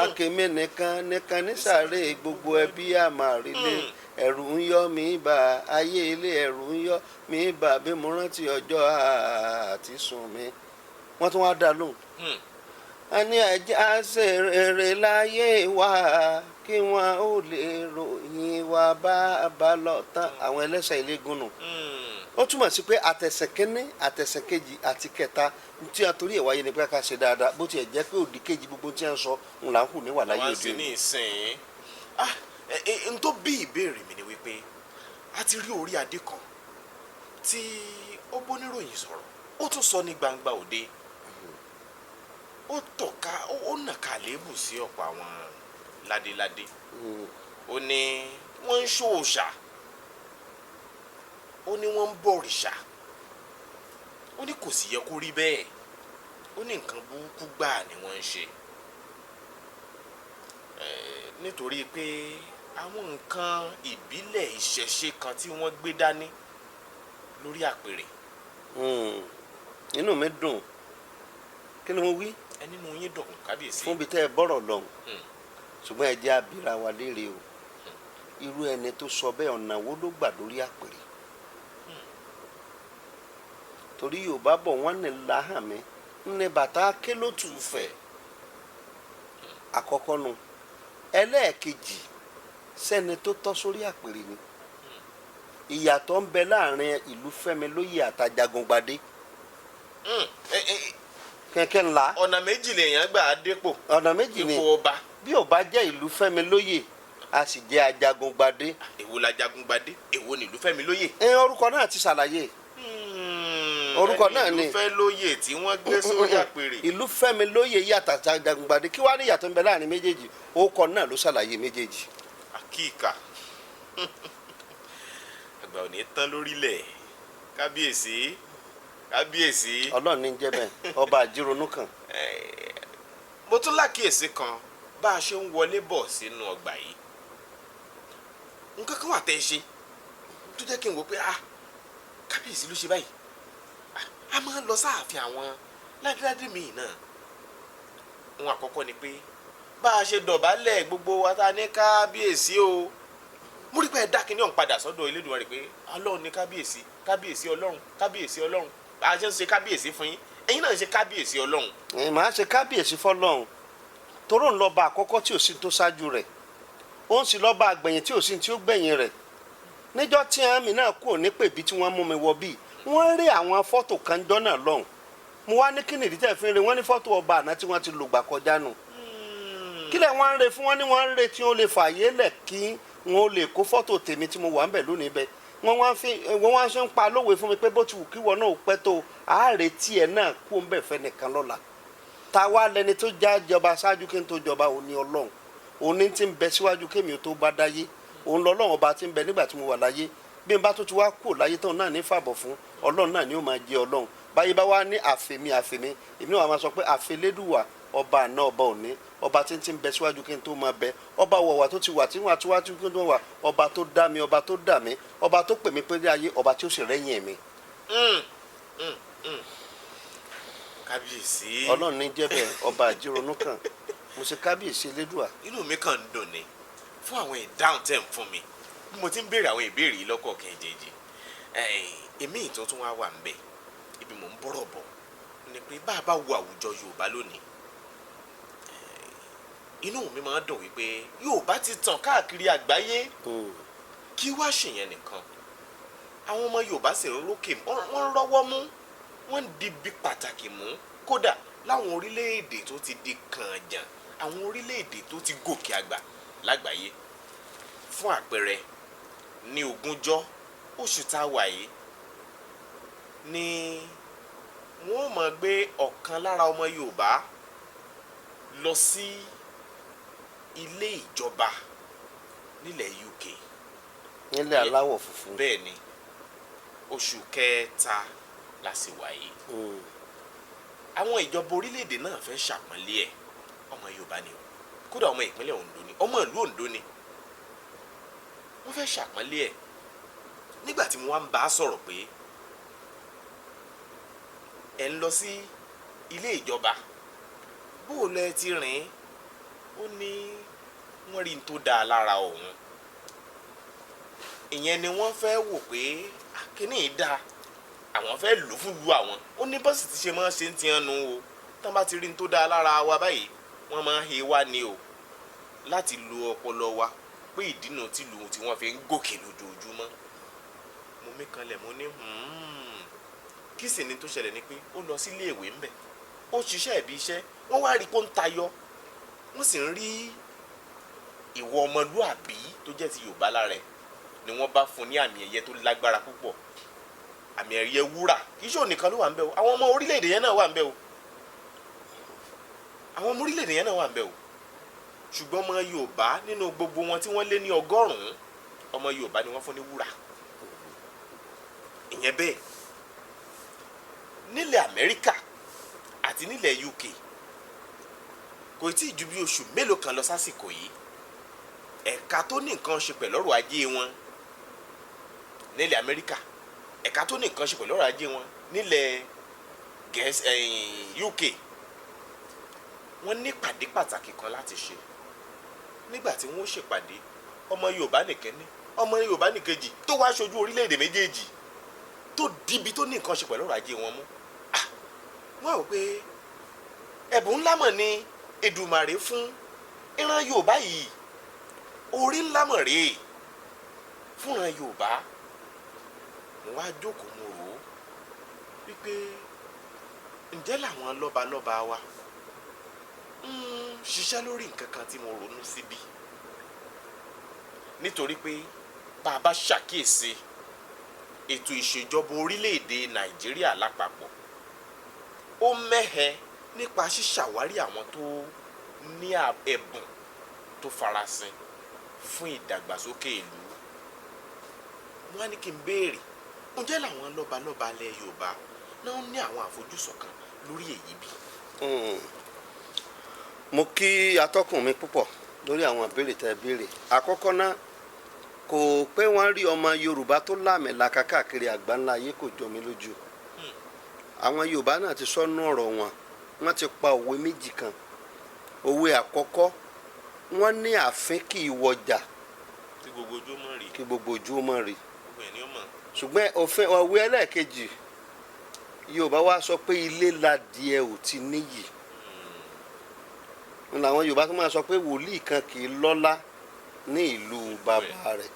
Akèmí nìkan nìkan ní sàárè, gbogbo ẹbí àmàrílé. Ẹ̀rù ń yọ mí bà, ayé ilé, ẹ̀rù ń yọ mí bà bí mo rántí ọjọ́ àti sùn mi. Wọ́n tún wá dá lóhùn, a ní ẹjẹ́ á ṣe rere láyé wa, kí wọ́n ó lè ròyìn wa bá a bá lọ tán. Àwọn ẹlẹ́sẹ̀ ilé gúnnù. Ó túmọ̀ sí pé àtẹ̀sẹ̀ kínní, àtẹ̀sẹ̀ kejì àti kẹta tí a torí ẹ̀ wáyé ni pé ká ṣe dáadáa, bó tiẹ̀ jẹ́ pé òdì kejì gbogbo tí a ń sọ ń là ń hù níwà láyé Wọ́n òde sì òní. ní ìsìn, ah, ẹ ẹ n tó bí ìbéèrè mi ni wípé a ti rí orí adé kan tí ó bóníròyìn sọ̀rọ̀, ó tún sọ ní gbangba òde, ó tọ̀ka, ó nàka àléébù sí ọ̀pọ̀ àwọn ládéládé. Ó ní wọ́n ń ṣòòṣà, ó ní wọ́n ń bọ̀rìṣà, ó ní kò sì yẹ kó rí bẹ́ẹ̀, ó ní nǹkan burúkú gbáà ni wọ́n ń ṣe. Nítorí pé Àwọn nǹkan ìbílẹ̀ ìṣẹ̀ṣe kan tí wọ́n gbé dání lórí àpèrè. Inú mi dùn. Kí ni mo wí? Ẹ nínú yín dùn, kábíyèsí. Fún bí tẹ́ ẹ bọ́rọ̀ lọ́hùn, ṣùgbọ́n ẹ jẹ́ abira wa léèrè o, irú ẹni tó sọ bẹ́ẹ̀, ọ̀nà wo ló gbà lórí àpèrè? Torí Yorùbá bọ̀, wọ́n ní láhàn mi ní bàtà ké ló tù ú fẹ̀. Àkọ́kọ́ nu. Ẹlẹ́ẹ̀kejì, sẹ́ni tó tọ́ sórí àpèrè ni. Ìyàtọ̀ ń bẹ láàrin ìlú Fẹ́mi lóye àtàjàgùngbadé. Kẹ̀kẹ́ ńlá. Ọ̀nà méjì lèèyàn gbà á dépò. Ọ̀nà méjì ni. Ipò ọba. Bí ò bá jẹ́ ìlú Fẹ́mi lóye, a sì jẹ́ Ajagungbadé. Èwo la Jagungbadé, èwo ni Ìlúfẹ́mi lóyè? Ẹ orúkọ náà ti ṣàlàyé. Orúkọ náà ni. Ìlúfẹ́ lóyè tí wọ́n gbé sórí àpèrè. Ìlú Fẹ́mi lóye yàtọ̀ sí Ajagungbadé. Kí wàá ní ìyàtọ̀ ń bẹ láàrin méjèèjì? Orúkọ náà ló ṣàlàyé méjèèjì. Àkíkà àgbà ò ní tán lórílẹ̀, kábíyèsí, kábíyèsí. Ọlọ́run ní jẹ́ bẹ́ẹ̀, ọba àjírònú kan. Mo tún lákìyèsí kan bá a ṣe ń wọlé bọ̀ sínú ọgbà yìí. Nǹkan kan wà tẹ́ ẹ ṣe tó jẹ́ kí n wò pé, ah, kábíyèsí ló ṣe báyìí. Ah, a máa ń lọ sáàfin àwọn ládéládé míì náà. Ohun àkọ́kọ́ ni pé bá a ṣe dọ̀bálẹ̀ gbogbo wa ta ní kábíyèsí o, mo rí pé ẹ dá kinní ọ̀hún padà sọ́dọ̀ Elédùmarè pé Ọlọ́run ní kábíyèsí, kábíyèsí Ọlọ́run, kábíyèsí Ọlọ́run. Bá a ṣe ń ṣe kábíyèsí fún yín, ẹ̀yin náà ń ṣe kábíyèsí Ọlọ́run. Ẹ̀, màá ṣe kábíyèsí fọlọ́run toró ń lọ́ba àkọ́kọ́ tí ò sí tó ṣáájú rẹ̀, ó ń sì lọ́ba àgbẹ̀yìn tí ò sí tí ó gbẹ̀yìn rẹ̀. Níjọ́ tí àmì náà kúrò ní pèbí tí wọ́n mú mi wọ bíi, wọ́n rí àwọn fọ́tò kan jọ́ náà lọ́hùn. Mo wá ní kí nìdí tẹ̀ fi ń re? Wọ́n ní fọ́tò ọba àná tí wọ́n ti lògbà kọjá nù. Kílẹ̀ wọ́n ń re fún? Wọn ní wọ́n ń re tí wọ́n lè fààyè lẹ̀ kí wọ́n lè kó fọ́tò tèmi tí mo wà ń bẹ̀ lónìí bẹ́ẹ̀. Wọ́n wá ṣe ń pa lówe fún mi pé bó ti wù kí wọ́n náà ó pẹ́ tó, àárẹ̀ tiẹ̀ náà kú ń bẹ̀ fẹ́ nìkan lọ́la. Ta wá lẹni tó já jọba ṣáájú kí n tó jọba? Òun ni Ọlọ́run. Òun ní ti ń bẹ síwájú kémi ò tó bá dáyé. Òun lọ́lọ́run ọba tí ń bẹ nígbà tí mo wà láyé. Bí n bá tó ti wá kúrò láyé tóun náà ní fàbọ̀ fún Ọlọ́run náà ni ó máa jẹ Ọlọ́run. Báyé bá wá ní àfèmí àfèmí, èmi náà wà máa sọ pé àfẹlẹ́dùwà, ọba àná, ọba òní, ọba tí ń ti ń bẹ síwájú kí n tó máa bẹ, ọba wọ̀wà tó ti wà tí wọ́n àtiwájú kí n tó wà, ọba tó dá mi, ọba tó dà mí, ọba tó pè mí pé ayé, ọba tí ó sì rẹ́yìn mi. Kábíyèsí. Ọlọ́run ní jẹ́ bẹ́ẹ̀, ọba àjírònú kan. Mo ṣe kábíyèsí Elédùà. Inú mi kàn ń dùn ni fún àwọn ìdáhùn tẹ̀ ń fún mi bí mo ti ń béèrè àwọn ìbéèrè yìí lọ́kọ̀ọ̀kan ìjèjì. Èmi ìtọ́ tún wá wà ń bẹ̀, ibi mò ń bọ̀rọ̀ bọ̀ ni pé bá a bá wo àwùjọ Yorùbá lónìí, inú mi máa ń dùn wípé Yorùbá ti tàn káàkiri àgbáyé. Kí wá ṣèyẹn nìkan, àwọn ọmọ Yorùbá sì ń rókè, wọ́n ń rọ́wọ́ mú, wọ́n ń dibi pàtàkì mú, kódà láwọn orílẹ̀-èdè tó ti di kànjàn, àwọn orílẹ̀-èdè tó ti gòkè àgbà lágbàáyé. Fún àpẹẹrẹ, ní 20 oṣù tá a wà yìí ni wọ́n máa gbé ọ̀kan lára ọmọ Yorùbá lọ sí ilé ìjọba nílẹ̀ UK. Nílẹ̀ aláwọ̀ funfun. Bẹ́ẹ̀ ni, oṣù kẹta la sì wà yìí. Àwọn ìjọba orílẹ̀-èdè náà fẹ́ ṣàpọ́nlé ẹ̀. Ọmọ Yorùbá ni o, kódà ọmọ ìpínlẹ̀ Ondo ni, ọmọ ìlú Ondo ni. Wọ́n fẹ́ ṣàpọ́nlé ẹ̀. Nígbà tí mo wá ń bá a sọ̀rọ̀ pé ẹ̀ ń lọ sí ilé ìjọba, bó o lẹ ti rìn? Ó ní wọ́n rí n tó dáa lára òun. Ìyẹn ni wọ́n fẹ́ wò pé, "Ah, kíní yìí dáa, àwọn fẹ́ lò fún lu àwọn." Ó ní bọ́sì ti ṣe máa ṣe ń tiẹ̀ nu o, tán bá ti rí n tó dáa lára wa báyìí, wọ́n máa ń he wá ni o láti lo ọpọlọ wa, pé ìdínà tìlù tí wọ́n fi ń gòkè lójoojúmọ́. Mo mí kanlẹ̀, mo ní, kí sì ni tó ṣẹlẹ̀ ni pé ó lọ sílé ìwé ńbẹ̀, ó ṣiṣẹ́ ìbí iṣẹ́, wọ́n wá rí i kó ń tayọ, wọ́n sì ń rí ìwọ ọmọlúàbí tó jẹ́ ti Yorùbá lára ẹ̀, ni wọ́n bá fún ní àmì ẹ̀yẹ tó lágbára púpọ̀, àmì ẹ̀yẹ wúrà. Kì í ṣe òun nìkan ló wà ń bẹ̀ o, àwọn ọmọ orílẹ̀-èdè yẹn náà wà ń bẹ̀ o, àwọn ọmọ orílẹ̀-èdè yẹn náà wà ń bẹ̀ o. Ṣùgbọ́n ọmọ Yorùbá nínú gbogbo wọn tí wọ́n lé ní 100, ọmọ Yorùbá ni wọ́n fún ní wúrà. Ìyẹn bẹ́ẹ̀. Nílẹ̀ Amẹ́ríkà àti nílẹ̀ UK, kò tí ì ju bí oṣù mélòó kan lọ sásìkò yìí. Ẹ̀ka tó ní nǹkan ṣe pẹ̀lú ọrọ̀ ajé wọn nílẹ̀ Amẹ́ríkà, ẹ̀ka tó ní nǹkan ṣe pẹ̀lú ọrọ̀ ajé wọn nílẹ̀ Gẹ̀ẹ́sì, UK, wọ́n ní ìpàdé pàtàkì kan láti ṣe. Nígbà tí wọ́n ṣèpàdé, ọmọ Yorùbá nìkẹ́ni, ọmọ Yorùbá nìkejì tó wá ṣojú orílẹ̀-èdè méjèèjì tó dibi tó ní nǹkan ṣe pẹ̀lú ọrọ̀ ajé wọn mú. Ah, wọ́n rò pé ẹ̀bùn ńlá mọ̀ ni Èdùmàrè fún ìran Yorùbá yìí, orí ńlá mọ̀ rèé fúnra Yorùbá. Mo wá jókòó, mo rò ó wípé ǹjẹ́ làwọn lọ́balọ́ba wa ń ṣiṣẹ́ lórí nǹkan kan tí mo ronú síbi, nítorí pé bá a bá ṣàkíyèsí ètò ìṣèjọba orílẹ̀-èdè Nàìjíríà lápapọ̀, ó mẹ́hẹ nípa ṣíṣàwárí àwọn tó ní ẹ̀bùn tó farasin fún ìdàgbàsókè ìlú. Wọ́n á ní kí n béèrè, ǹjẹ́ làwọn lọ́balọ́ba ilẹ̀ Yorùbá náà ní àwọn àfojúsùn kan lórí èyí bí? Mo kí atọ́kùn mi púpọ̀ lórí àwọn ìbéèrè tẹ́ ẹ béèrè. Àkọ́kọ́ náà, kò pé wọ́n rí ọmọ Yorùbá tó láàmìlaka káàkiri àgbáńlá ayé, kò jọ mí lójú. Àwọn Yorùbá náà ti sọ́nú ọ̀rọ̀ wọn, wọ́n ti pa òwe méjì kan. Òwe àkọ́kọ́, wọ́n ní àfín kì í wọjà tí gbogbo ojú mọ̀ rí, kí gbogbo ojú ó mọ̀ rí. Gbogbo ẹ̀ ní ó mọ̀. Ṣùgbọ́n òfin òwe ẹlẹ́ẹ̀kejì, Yorùbá wá sọ pé ilé ladìẹ ò ti níyì. Ń làwọn Yorùbá tó máa sọ pé wòlíì kan kì í lọ́lá ní ìlú bàbá rẹ̀.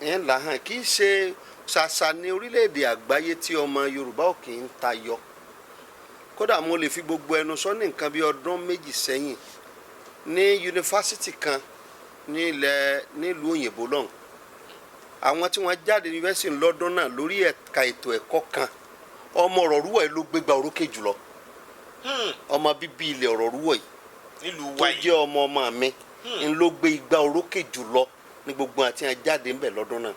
Ẹ̀ ń là hàn kì í ṣe ṣàṣà ní orílẹ̀-èdè àgbáyé tí ọmọ Yorùbá ò kì í tayọ. Kódà mo lè fi gbogbo ẹnu sọ, ní nǹkan bí ọdún 2 sẹ́yìn, ní yunifásitì kan ní ilẹ̀ nílùú òyìnbó lọ́hùn, àwọn tí wọ́n jáde yunifásitì lọ́dún náà lórí ẹ̀ka ètò ẹ̀kọ́ kan, ọmọ Ọ̀rọ̀rúwọ̀ yìí ló gbégbá orókè jùlọ. Ọmọ bíbí ilẹ̀ Ọ̀rọ̀rúwọ̀ yìí nílùú tó wa yìí jẹ́ ọmọ ọmọ mi ń ló gbé igbá orókè jùlọ ní gbogbo àti àwọn jáde ńbẹ̀ lọ́dún náà.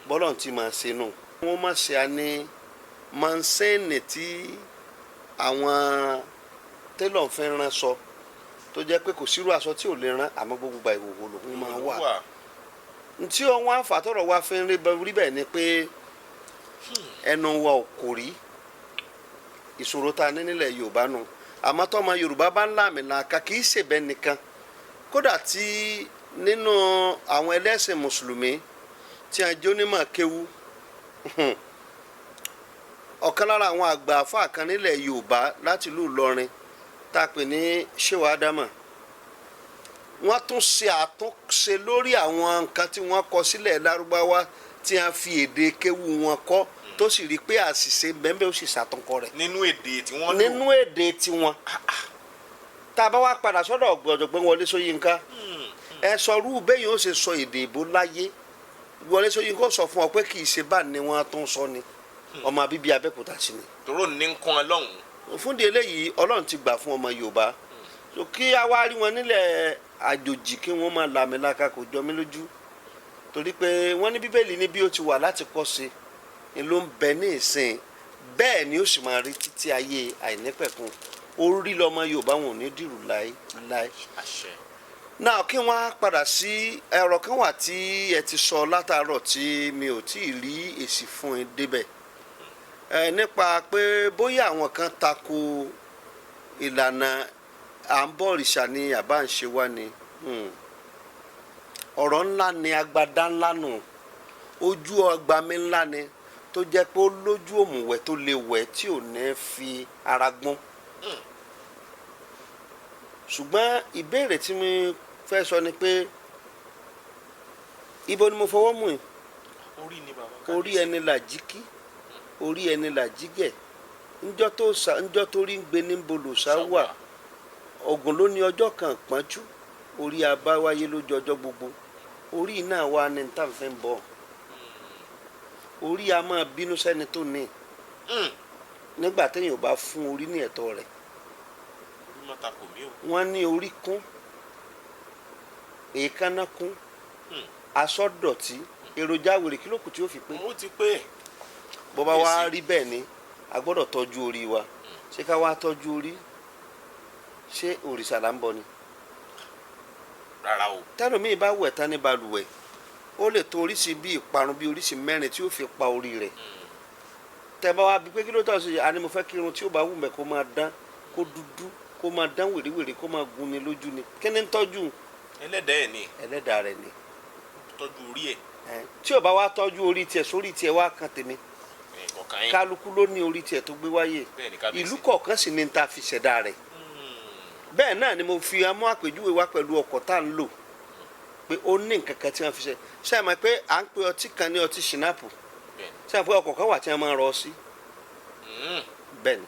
Bọ́lọ̀ tí máa ṣe nù. Wọ́n má ṣe á ní mọ́ńsẹ́ẹ̀nì tí àwọn télọ̀ ń fẹ́ rán sọ, tó jẹ́ pé kò sírú aṣọ tí ò lè rán, àmọ́ gbogbo ìgbà ìhòòhò lòún máa wà. Ntí wọn àfàtọ̀rọ̀ wa fi ń rí bẹ́ẹ̀ ni pé ẹnu wa ò kò rí ìṣòro tá a ní nílẹ̀ Yorùbá nù. Àmọ́ tọ́mọ Yorùbá bá ń láàmì làákà, kì í ṣèbẹ́ nìkan, kódà tí nínú àwọn ẹlẹ́sìn mùsùlùmí tí a jẹ́ onímọ̀ kéwú, ọ̀kan lára àwọn àgbà àfáà kan nílẹ̀ Yorùbá láti ìlú Ìlọrin tá a pè ní Shehu Adama, wọ́n tún ṣe àtúnṣe lórí àwọn nǹkan tí wọ́n kọ sílẹ̀ Lárúbáwá tí a fi èdè kéwú wọn kọ, tó sì rí i pé àṣìṣe bẹ́ẹ̀, ó sì ṣàtúnkọ rẹ̀ nínú èdè tí wọ́n lò. Nínú èdè tiwọn. Tá a bá wá padà sọ́dọ̀ ọ̀jọ̀gbọ́n Wọlé Ṣóyínká, ẹ sọ rú bẹ́yìn ó ṣe sọ èdè ìbò láyé, Wọlé Ṣóyínká ó sọ fún ọ pé kì í ṣe bá ní wọn tó ń sọ ni, ọmọ bíbí Abẹ́òkúta sí ni. Tòró ní nǹkan lọ́hùn. Fún di eléyìí, Ọlọ́run ti gbà fún ọmọ Yorùbá, so kí a wá rí wọn nílẹ̀ àjòjì kí wọ́n máa làmìlaka kò jọ mí lójú, torí pé wọ́n ní Bíbélì ní bí ó ti wà láti kọ́ sí ni ló ń bẹ ní ìsìn, bẹ́ẹ̀ ni ó sì máa rí títí ayé àìnípẹ̀kun. Orí lọmọ Yorùbá wọn ò ní dìrù láé láé. Àṣẹ. Náà kí wọ́n á padà sí ẹ̀rọ kan wà tí ẹ ti sọ látàárọ̀ tí mi ò tí ì rí èsì fún ẹ débẹ̀, ẹ nípa pé bóyá àwọn kan tako ìlànà à ń bọ̀ òrìṣà ni àbá ń ṣe wá ni. Ọ̀rọ̀ ńlá ni, agbada ńlá nù, ojú ọgbàmí ńlá ni, tó jẹ́ pé ó lójú òmùwẹ̀ tó lè wẹ̀ tí ò ní fi ara gbọ́n. Ṣùgbọ́n ìbéèrè tí mo fẹ́ sọ ni pé ibo ni mo fọwọ́ mú yìí? Orí ni bàbá. Orí ẹni là jí kí, orí ẹni là jí gẹ̀, ńjọ́ tó sa ńjọ́ tó rí ń gbé ní bolòsá wà. Ògùn ló ní ọjọ́ kan pọ́njú, orí abáwáyé lójú ọjọ́ gbogbo, orí náà wà ní tá à ń fẹ́ bọ̀. Orí a máa bínú sẹ́ni tó ní nígbà téèyàn ò bá fún orí ní ẹ̀tọ́ rẹ̀. Orí má ta kò mí o. Wọ́n ní orí kún, èékánná kún, aṣọ dọ̀tí, èròjà wèrè, kí ló kù tí ó fi pé? Ó ti pé. Bó bá wá rí bẹ́ẹ̀ ni a gbọ́dọ̀ tọ́jú orí wa. Ṣé ká wá tọ́jú orí, ṣé òrìṣà là ń bọ ni? Rárá o. Tẹlómi bá wẹ̀ tán ní balùwẹ̀, ó lè tó oríṣi bíi ìparun bíi oríṣi mẹ́rin tí ó fi pa orí rẹ̀. Tẹ bá wa bí pé kí ló tọ́ sí, àní mo fẹ́ kí irun tí ó bá wù mẹ́ kó máa dán, kó dúdú, kó máa dán wèrèwèrè, kó máa gún ni lójú ni. Kí ni ń tọ́jú? Ẹlẹ́dàá ẹ̀ ni. Ẹlẹ́dàá rẹ̀ ni. Tọ́jú orí ẹ̀. Ẹ, tí ò bá wá tọ́jú orí tiẹ̀ sórí tiẹ̀ wá kan tèmi. Ẹ̀, kọ̀ọ̀kan yín. Kálukú ló ní orí tiẹ̀ tó gbé wáyé. Bẹ́ẹ̀ ni, kábíyèsí. Ìlú kọ̀ọ̀kan sì ní ta fi ṣẹ̀dá rẹ̀. Bẹ́ẹ̀ náà ni mo fi amú àpèjúwe wá pẹ̀lú ọkọ̀ tá à ń lò, pé ó ní nǹkan kan tí wọ́n fi ṣe. Ṣé ẹ mọ̀ pé à ń pe ọtí kan ní ọtí ṣìnáàpù? Bẹ́ẹ̀ ni. Ṣé ẹ mọ̀ pé ọkọ̀ kan wà tí wọ́n máa ń rọ ọ sí? Bẹ́ẹ̀ ni,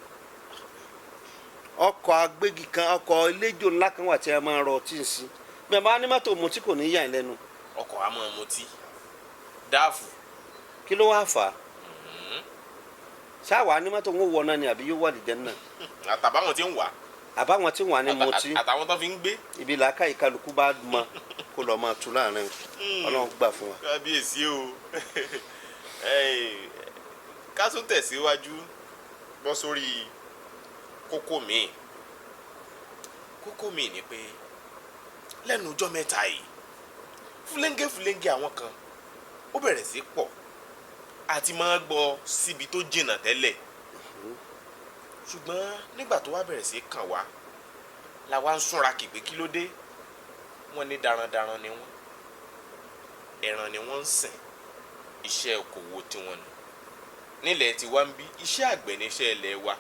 ọkọ̀ agbégi kan, ọkọ̀ eléjò ńlá kan wà tí wọ́n máa ń rọ ọtí sí. Bí wọ́n bá ní mọ́tò mutí, kò ní yà ń lẹ́nu. Ọkọ̀ á máa mutí dáàfù. Kí ló wá fà á? Ṣáà ní mọ́tò ń wọ náà ni àbí yóò wà lìjẹ́ náà? Àtàbáwọn tí ń wà. Àbáwọn tí wọ́n á ní mutí. Àtàwọn tó fi ń gbé. Ibi làákàyè kálukú bá mọ kó lọ́ọ́ máa tu láàrin. Ọlọ́run gbà fún wa. Kábíyèsí o. Ẹ́ẹ̀, ká tún tẹ̀síwájú bọ́ sórí kókó míì. Kókó míì ni pé lẹ́nu ọjọ́ mẹ́ta yìí, fúlẹ́ńgẹ́ fúlẹ́ńgẹ́ àwọn kan ó bẹ̀rẹ̀ sí pọ̀ àti máa gbọ́ síbi tó jìnnà tẹ́lẹ̀, ṣùgbọ́n nígbà tó wá bẹ̀rẹ̀ sí kàn wá la wá ń súnra kì pé kí ló dé. Wọ́n ní darandaran ni wọ́n, ẹran ni wọ́n ń sìn, iṣẹ́ okòwò tiwọn nù. Nílẹ̀ tiwa ń bí, iṣẹ́ àgbẹ̀ níṣẹ́ ilẹ̀ wa,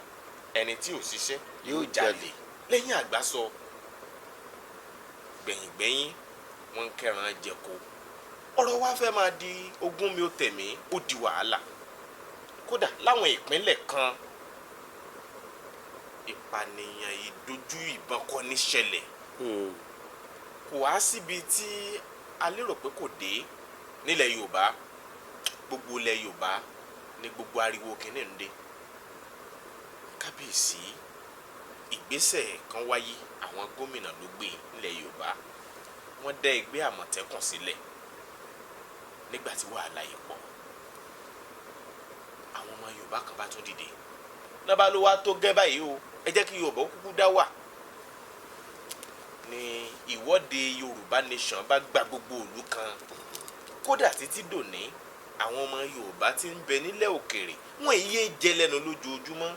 ẹni tí ò ṣiṣẹ́ yóò jalè. Lẹ́yìn àgbà sọ gbẹ̀yìngbẹ̀yìn, wọ́n ń kẹ́ran jẹko. Ọ̀rọ̀ wa fẹ́ máa di ogún mi ó tẹ̀mí, ó di wàhálà. Kódà láwọn ìpínlẹ̀ kan, ìpànìyàn ìdojú ìbọn kọ́ ní ṣẹlẹ̀. Kò wá síbi tí a lérò pé kò dé nílẹ̀ Yorùbá. Gbogbo ilẹ̀ Yorùbá ní gbogbo ariwo kìíní ń dé. Kábíyèsí, ìgbésẹ̀ kan wáyé, àwọn gómìnà ló gbé nílẹ̀ Yorùbá, wọ́n dá ẹgbẹ́ Àmọ̀tẹ́kùn sílẹ̀. Nígbà tí wàhálà yìí pọ̀, àwọn ọmọ Yorùbá kan bá tún dìde náà, bá ló wá tó gẹ́ báyìí o, ẹ jẹ́ kí Yorùbá ó kúkú dá wà ní. Ìwọ́de Yorùbá Nation bá gba gbogbo ìlú kan. Kódà títí dòní, àwọn ọmọ Yorùbá tí ń bẹ nílẹ̀ òkèèrè, wọ́n yé jẹ lẹ́nu lójoojúmọ́.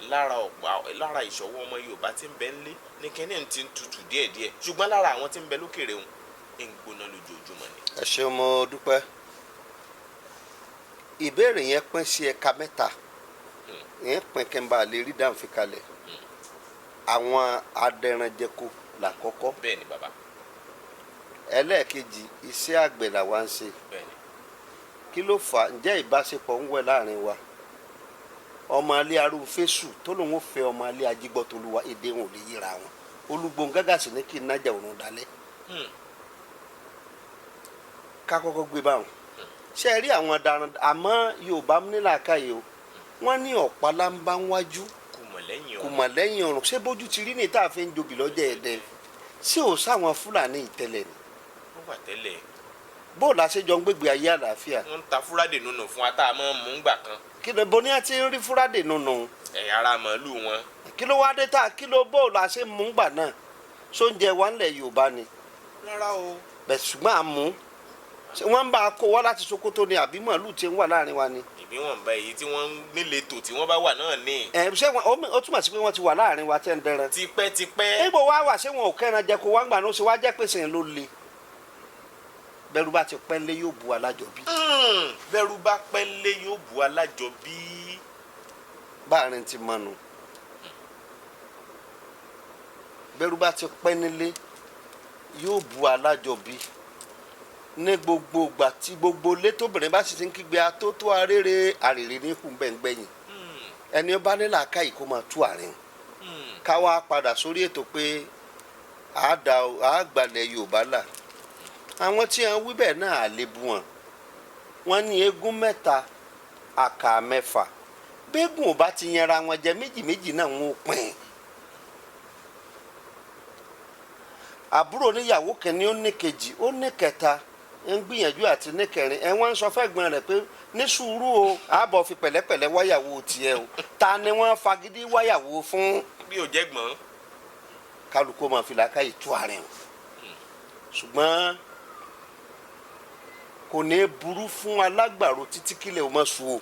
Lára ọ̀pọ̀ lára ìṣọwọ́ ọmọ Yorùbá tí ń bẹ ńlé ní kínní ti ń tutù díẹ̀díẹ̀, ṣùgbọ́n lára àwọn tí ń bẹ lókèèrè ń gbóná lójoojúmọ́ ni. Ẹ ṣeun, mo dúpẹ́. Ìbéèrè yẹn pín sí ẹ̀ka mẹ́ta. Yẹn pín kí n bá lè rí dáhùn fi kalẹ̀. Àwọn adẹranjẹko làkọ́kọ́. Bẹ́ẹ̀ ni, bàbá. Ẹlẹ́ẹ̀kejì, iṣẹ́ àgbẹ̀ làwa ń ṣe. Bẹ́ẹ̀ ni. Kí ló fà á? Ǹjẹ́ ìbáṣepọ̀ ń wẹ̀ láàrin wa? Ọmọ alẹ́ arúfésù tó lòun ò fẹ́ ọmọ alẹ́ ajígbọ́tolúwa, èdè wọn ò lè yíra wọn. Olúgbòǹgàgà sì ní kí n nájà òrùn dalẹ̀. Ká kọ́kọ́ gbé báwọn. Ṣé ẹ rí àwọn daran? Àmọ́ Yorùbá ní làákàyè o. Wọ́n ní ọ̀pá lámbá ń wájú, kò mọ̀ lẹ́yìn kò ọ̀run. Mọ̀ lẹ́yìn ọ̀run. Ṣé bójú ti rí ní tá a fi ń jobi lọ́jọ́ ẹ̀dẹ́? Ṣé ò sáwọn Fúlàní ìtẹ́lẹ̀ ni? Ó wà tẹ́lẹ̀. Bóòlù àṣejọ ń gbégbé ayé àlàáfíà. Wọ́n ń ta fúrádì nùnù fún wa tá a máa ń mú gbà kan. Kí ló bo ní a ti ń rí fúrádì nùnù? Ẹ̀yà ara màálù wọn. Kí ló wá dé tá kí ló bóòlù àṣẹ mú gbà náà? Sóúnjẹ wa ńlẹ̀ Yorùbá ni? Rárá o. Bẹ̀ ṣùgbọ́n àmú ṣé wọ́n ń bá a kó wá láti Sokoto ni, àbí màálù tí ń wà láàrin wa ni? Ìbí wọn bá èyí tí wọ́n ń nílé tò tí wọ́n bá wà náà ní. Ẹ ṣé wọn ó túmọ̀ sí pé wọ́n ti wà láàrin wa tẹ́ ń dẹran. Tipẹ́tipẹ́. Níbo wá wà? Ṣé wọn ò kẹ́ran jẹ kó wá ń gbà ní? Ó ṣe wá jẹ́ pèsè ló le. Bẹ́rù bá ti pẹ́ lé, yóò bu alájọbí. Bẹ́rù bá pẹ́ lé, yóò bu alájọbí. Báàrin ti mọnu, bẹ́rù bá ti pẹ́ nílé, yóò bu alájọbí. Ní gbogbo ìgbà tí gbogbo ilé tóbìnrin bá sì ti ń kígbe atótó arére àrèrè ní kù gbẹ̀ngbẹ̀yìn, ẹni ó bá ní làákàyè kó máa tú àárín. Ká wá padà sórí ètò pé àádá àgbàlẹ̀ Yorùbá là. Àwọn tí wọn wí bẹ́ẹ̀ náà, àlébù wọn. Wọn ní eégún mẹ́ta, àkà mẹ́fà, bẹ́ẹ̀gùn ò bá ti yanra wọn jẹ, méjì méjì náà wọn ò pín. Àbúrò níyàwó kìíní, ó ní kejì, ó ní kẹta, ń gbìyànjú àti ní kẹrin. Ẹ wọ́n ń sọ fẹ́gbọ́n rẹ̀ pé ní sùúrù o, àbọ̀ fi pẹ̀lẹ́pẹ̀lẹ́ wáyàwó tiẹ̀ o. Ta ni wọ́n fagídí wáyàwó fún? Bí ò jẹ́ gbọ́n. Kálukú máa fi làákàyè tú àárín o. Ṣùgbọ́n kò ní burú fún alágbàro títí kílẹ̀ ó mọ̀ sùn o.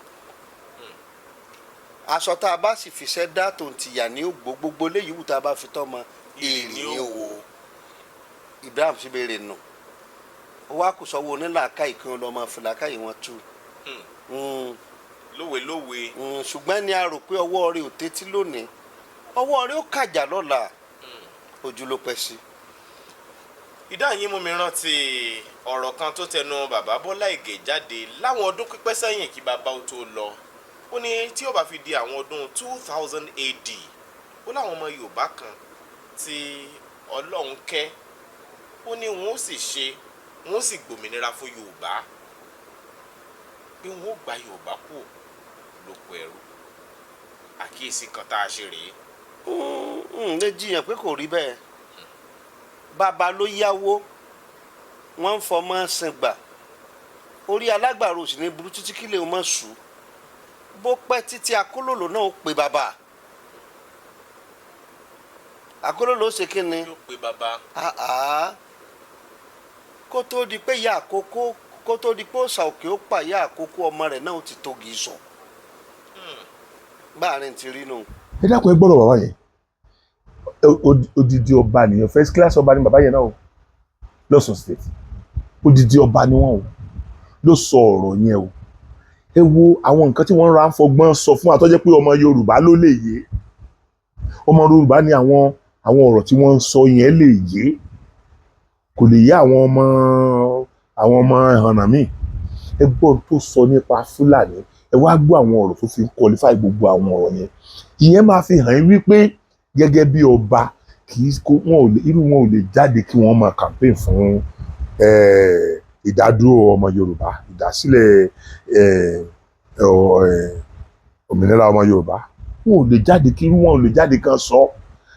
Aṣọ tá a bá sì fiṣẹ́ dá tòun tìyà ní ògbó gbogbo léyìí wù tá a bá fi tọ́ mọ èrè ní òwò. Ibrahim sì béèrè nù, ó wá kò sọ́wọ́ onílàákàyè kí wọ́n lọ́ọ́ máa fi làákàyè wọn tú. Lówe lówe. Ṣùgbọ́n ni a rò pé ọwọ́ rẹ̀ ò tẹ́tí lónìí, ọwọ́ rẹ̀ ó kàjà lọ́la, ojú ló pẹ́ sí. Ìdáhùn yín mú mi rántí ọ̀rọ̀ kan tó tẹnu bàbá Bọ́lá Ìgè jáde láwọn ọdún pípẹ́ sẹ́yìn kí bàbá ó tó lọ. Ó ní tí ó bá fi di àwọn ọdún 2000 AD, ó láwọn ọmọ Yorùbá kan tí Ọlọ́run kẹ́, ó ní wọn ó sì ṣe, wọn ó sì gbòmìnira fún Yorùbá, pé wọn ó gba Yorùbá kú lóko ẹrú. Àkíyèsí kan tá a ṣe rèé. Lè jiyàn pé kò rí bẹ́ẹ̀. Bàbá ló yáwó, wọ́n ń fọmọ́ sin gbà. Orí alágbàro sì ní burú títí kílẹ̀ ó mọ̀ sùn. Bó pẹ́ títí, akólòlò náà ó pe bàbá. Akólòlò ó ṣe kí ni? Yóò pe bàbá. Ah, ah. Kó tó di pé ìyá àkókò, kó tó di pé òòṣà òkè ó pa ìyá àkókò, ọmọ rẹ̀ náà ó ti tógi sọ báàrin ti rí nù. Ẹ dákun, ẹ gbọ́dọ̀ bàbá yẹn. Odidi ọba nìyẹn, first class ọba ni bàbá yẹn náà o, lọ́sùn State. Odidi ọba ni wọ́n o, ló sọ ọ̀rọ̀ yẹn o. Ẹ wo àwọn nǹkan tí wọ́n ra ń fọgbọ́n sọ fún wa tó jẹ́ pé ọmọ Yorùbá ló lè yé. Ọmọ Yorùbá ni àwọn ọ̀rọ̀ tí wọ́n ń sọ yẹn lè yé. Kò lè yé àwọn ọmọ ẹ̀hànnà míì. Ẹ gbọ́ ohun tó sọ nípa Fúlàní. Ẹ wá gbọ́ àwọn ọ̀rọ̀ tó fi ń qualify gbogbo àwọn ọ̀rọ̀ yẹn. Ìyẹn máa fi hàn yín wípé gẹ́gẹ́ bí ọba, kì í kó wọn ò lè, irú wọn ò lè jáde kí wọ́n máa campaign fún ìdádúró ọmọ Yorùbá, ìdásílẹ̀ òmìnira ọmọ Yorùbá. Wọn ò lè jáde kí irú wọn ò lè jáde kan sọ.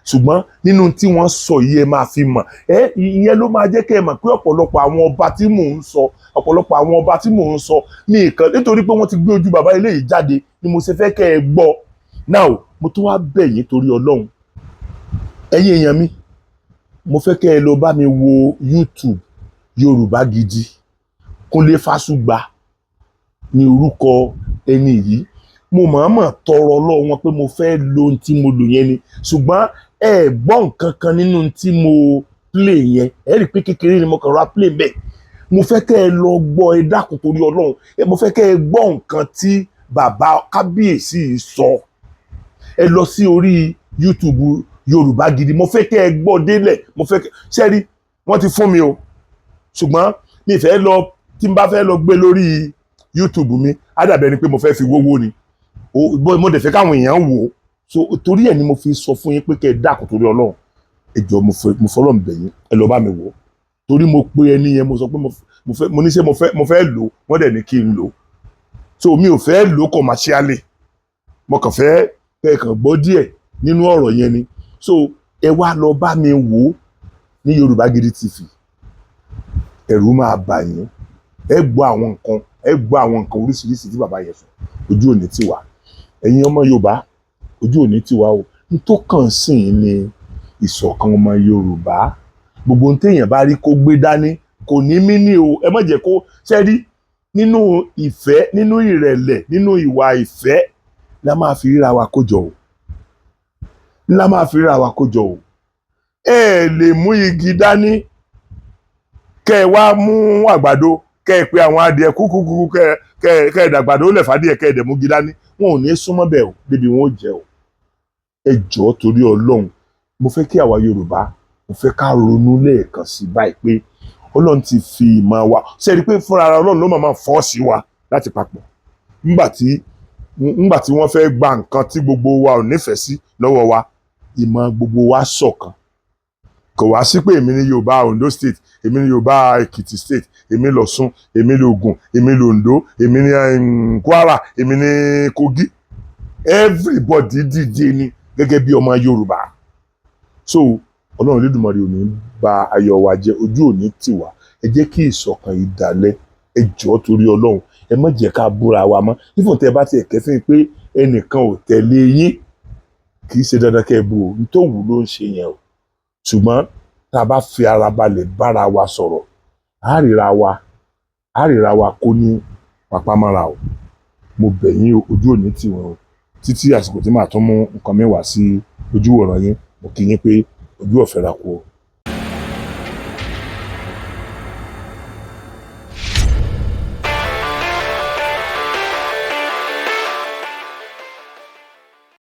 Ṣùgbọ́n nínú tí wọ́n sọ yìí, ẹ máa fi mọ̀ ẹ. Ìyẹn ló máa jẹ́ kẹ́ ẹ mọ̀ pé ọ̀pọ̀lọpọ̀ àwọn ọba tí mò ń sọ, ọ̀pọ̀lọpọ̀ àwọn ọba tí mò ń sọ ní ìkan, nítorí pé wọ́n ti gbé ojú bàbá eléyìí jáde ni mo ṣe fẹ́ kẹ́ ẹ gbọ́. Now, mo tún wá bẹ̀ yín torí Ọlọ́run. Ẹ̀yin èèyàn mi, mo fẹ́ kẹ́ ẹ lọ bá mi wo YouTube Yorùbá Gidi. Kúnlé Fásùgbà ní orúkọ ẹni yìí. Mo mọ̀ọ́mọ̀ tọrọ lọ́wọ́ wọn pé mo fẹ́ lo ohun tí mo lò yẹn ni, ṣùgbọ́n ẹ gbọ́ nǹkan kan nínú ohun tí mo play yẹn. Ẹ rí i pé kékeré ni mo kàn ra play bẹ́ẹ̀. Mo fẹ́ kẹ́ ẹ lọ gbọ́. Ẹ dákun torí Ọlọ́run, ẹ mo fẹ́ kẹ́ ẹ gbọ́ nǹkan tí bàbá kábíyèsí yìí sọ. Ẹ lọ sí orí YouTube Yorùbá Gidi. Mo fẹ́ kẹ́ ẹ gbọ́ délẹ̀. Mo fẹ́ kẹ́ ṣé rí, wọ́n ti fún mi o, ṣùgbọ́n mi fẹ́ lọ, tí n bá fẹ́ lọ gbé lórí YouTube mi, á dàbẹ̀ ni pé mo fẹ́ fi wówó ni. Mo dẹ̀ fẹ́ káwọn èèyàn wò ó. So torí ẹ̀ ni mo fi sọ fún yín pé kẹ́ ẹ dákun torí Ọlọ́run, ẹ jọ̀ọ́, mo fọlọ́run bẹ̀ yín, ẹ lọ bá mi wò ó, torí mo pe ẹni yẹn, mo sọ pé mo fẹ́, mo ní ṣe mo fẹ́ lò ó, wọ́n dẹ̀ ní kí n lò ó. So mi ò fẹ́ lò ó commercially, mo kàn fẹ́ kẹ́ ẹ kàn gbọ́ díẹ̀ nínú ọ̀rọ̀ yẹn ni. So ẹ wá lọ bá mi wò ó ní Yorùbá Gidi TV. Ẹ̀rù máa bà yín. Ẹ gbọ́ àwọn nǹkan, ẹ gbọ́ àwọn nǹkan oríṣiríṣi tí bàbá yẹn sọ. Ojú òní ti wà. Ẹ̀yin ọmọ Yorùbá, ojú òní ti wà o. N tó kàn sí i ni ìṣọ̀kan ọmọ Yorùbá. Gbogbo ohun téèyàn bá rí kó gbé dání kò ní mí ní o. Ẹ má jẹ́ kó ṣe rí nínú ìfẹ́, nínú ìrẹ̀lẹ̀, nínú ìwà ìfẹ́ la máa fi ríra wa kójọ o, la máa fi ríra wa kójọ o. Ẹ lè mú igi dání, kẹ ẹ wá mú àgbàdo, kẹ ẹ pe àwọn adìẹ kúkúkú, kẹ ẹ dàgbàdo lẹ̀ fàdíẹ, kẹ ẹ dẹ̀ mú igi dání. Wọn ò ní súnmọ́ bẹ́ẹ̀ o débi wọn ò jẹ o. Ẹ jọ̀ọ́, torí Ọlọ́run, mo fẹ́ kí àwa Yorùbá, mo fẹ́ ká ronú lẹ́ẹ̀kan sí báyìí pé Ọlọ́run ti fi ìmọ̀ wa ṣe é rí i pé fúnra ara Ọlọ́run ló máa fọ́ sí wa láti papọ̀. Ńgbà tí wọ́n fẹ́ gba nǹkan tí gbogbo wa ò nífẹ̀ẹ́ sí lọ́wọ́ wa, ìmọ̀ gbogbo wa ṣọ̀kan. Kò wá sí pé èmi ní Yorùbá Ondo State, èmi ní Yorùbá Èkìtì State, èmi lọ̀ṣun, èmi lògùn, èmi lòǹdó, èmi ní Kwara, èmi ní Kogi. Everybody dìde ni gẹ́gẹ́ bí ọmọ Yorùbá. So Ọlọ́run Olódùmarè ò ní bà ayọ̀ wa jẹ́, ojú ò ní tì wá. Ẹ jẹ́ kí ìṣọ̀kan yìí dalẹ̀. Ẹ jọ̀ọ́, torí Ọlọ́run, ẹ má jẹ́ ká búra wa mọ́. Even tẹ́ ẹ bá tiẹ̀ kẹ́fín pé ẹnìkan ò tẹ̀lé yín, kì í ṣe dandan kẹ́ ẹ bú o. Ní tó wù ló ń ṣe yẹn o. Ṣùgbọ́n tá a bá ti ń búra wa, Tá a bá fi ara balẹ̀ bára wa sọ̀rọ̀, á ríra wa, á ríra wa kó ní papámọ́ra o. Mo bẹ̀ yín o, ojú òní tì wọ́n o. Títí àsìkò tí màá tún mú nǹkan mi wá sí ojúwòran yín, mo kí yín pé ojú ọ̀fẹ́ ra kú o.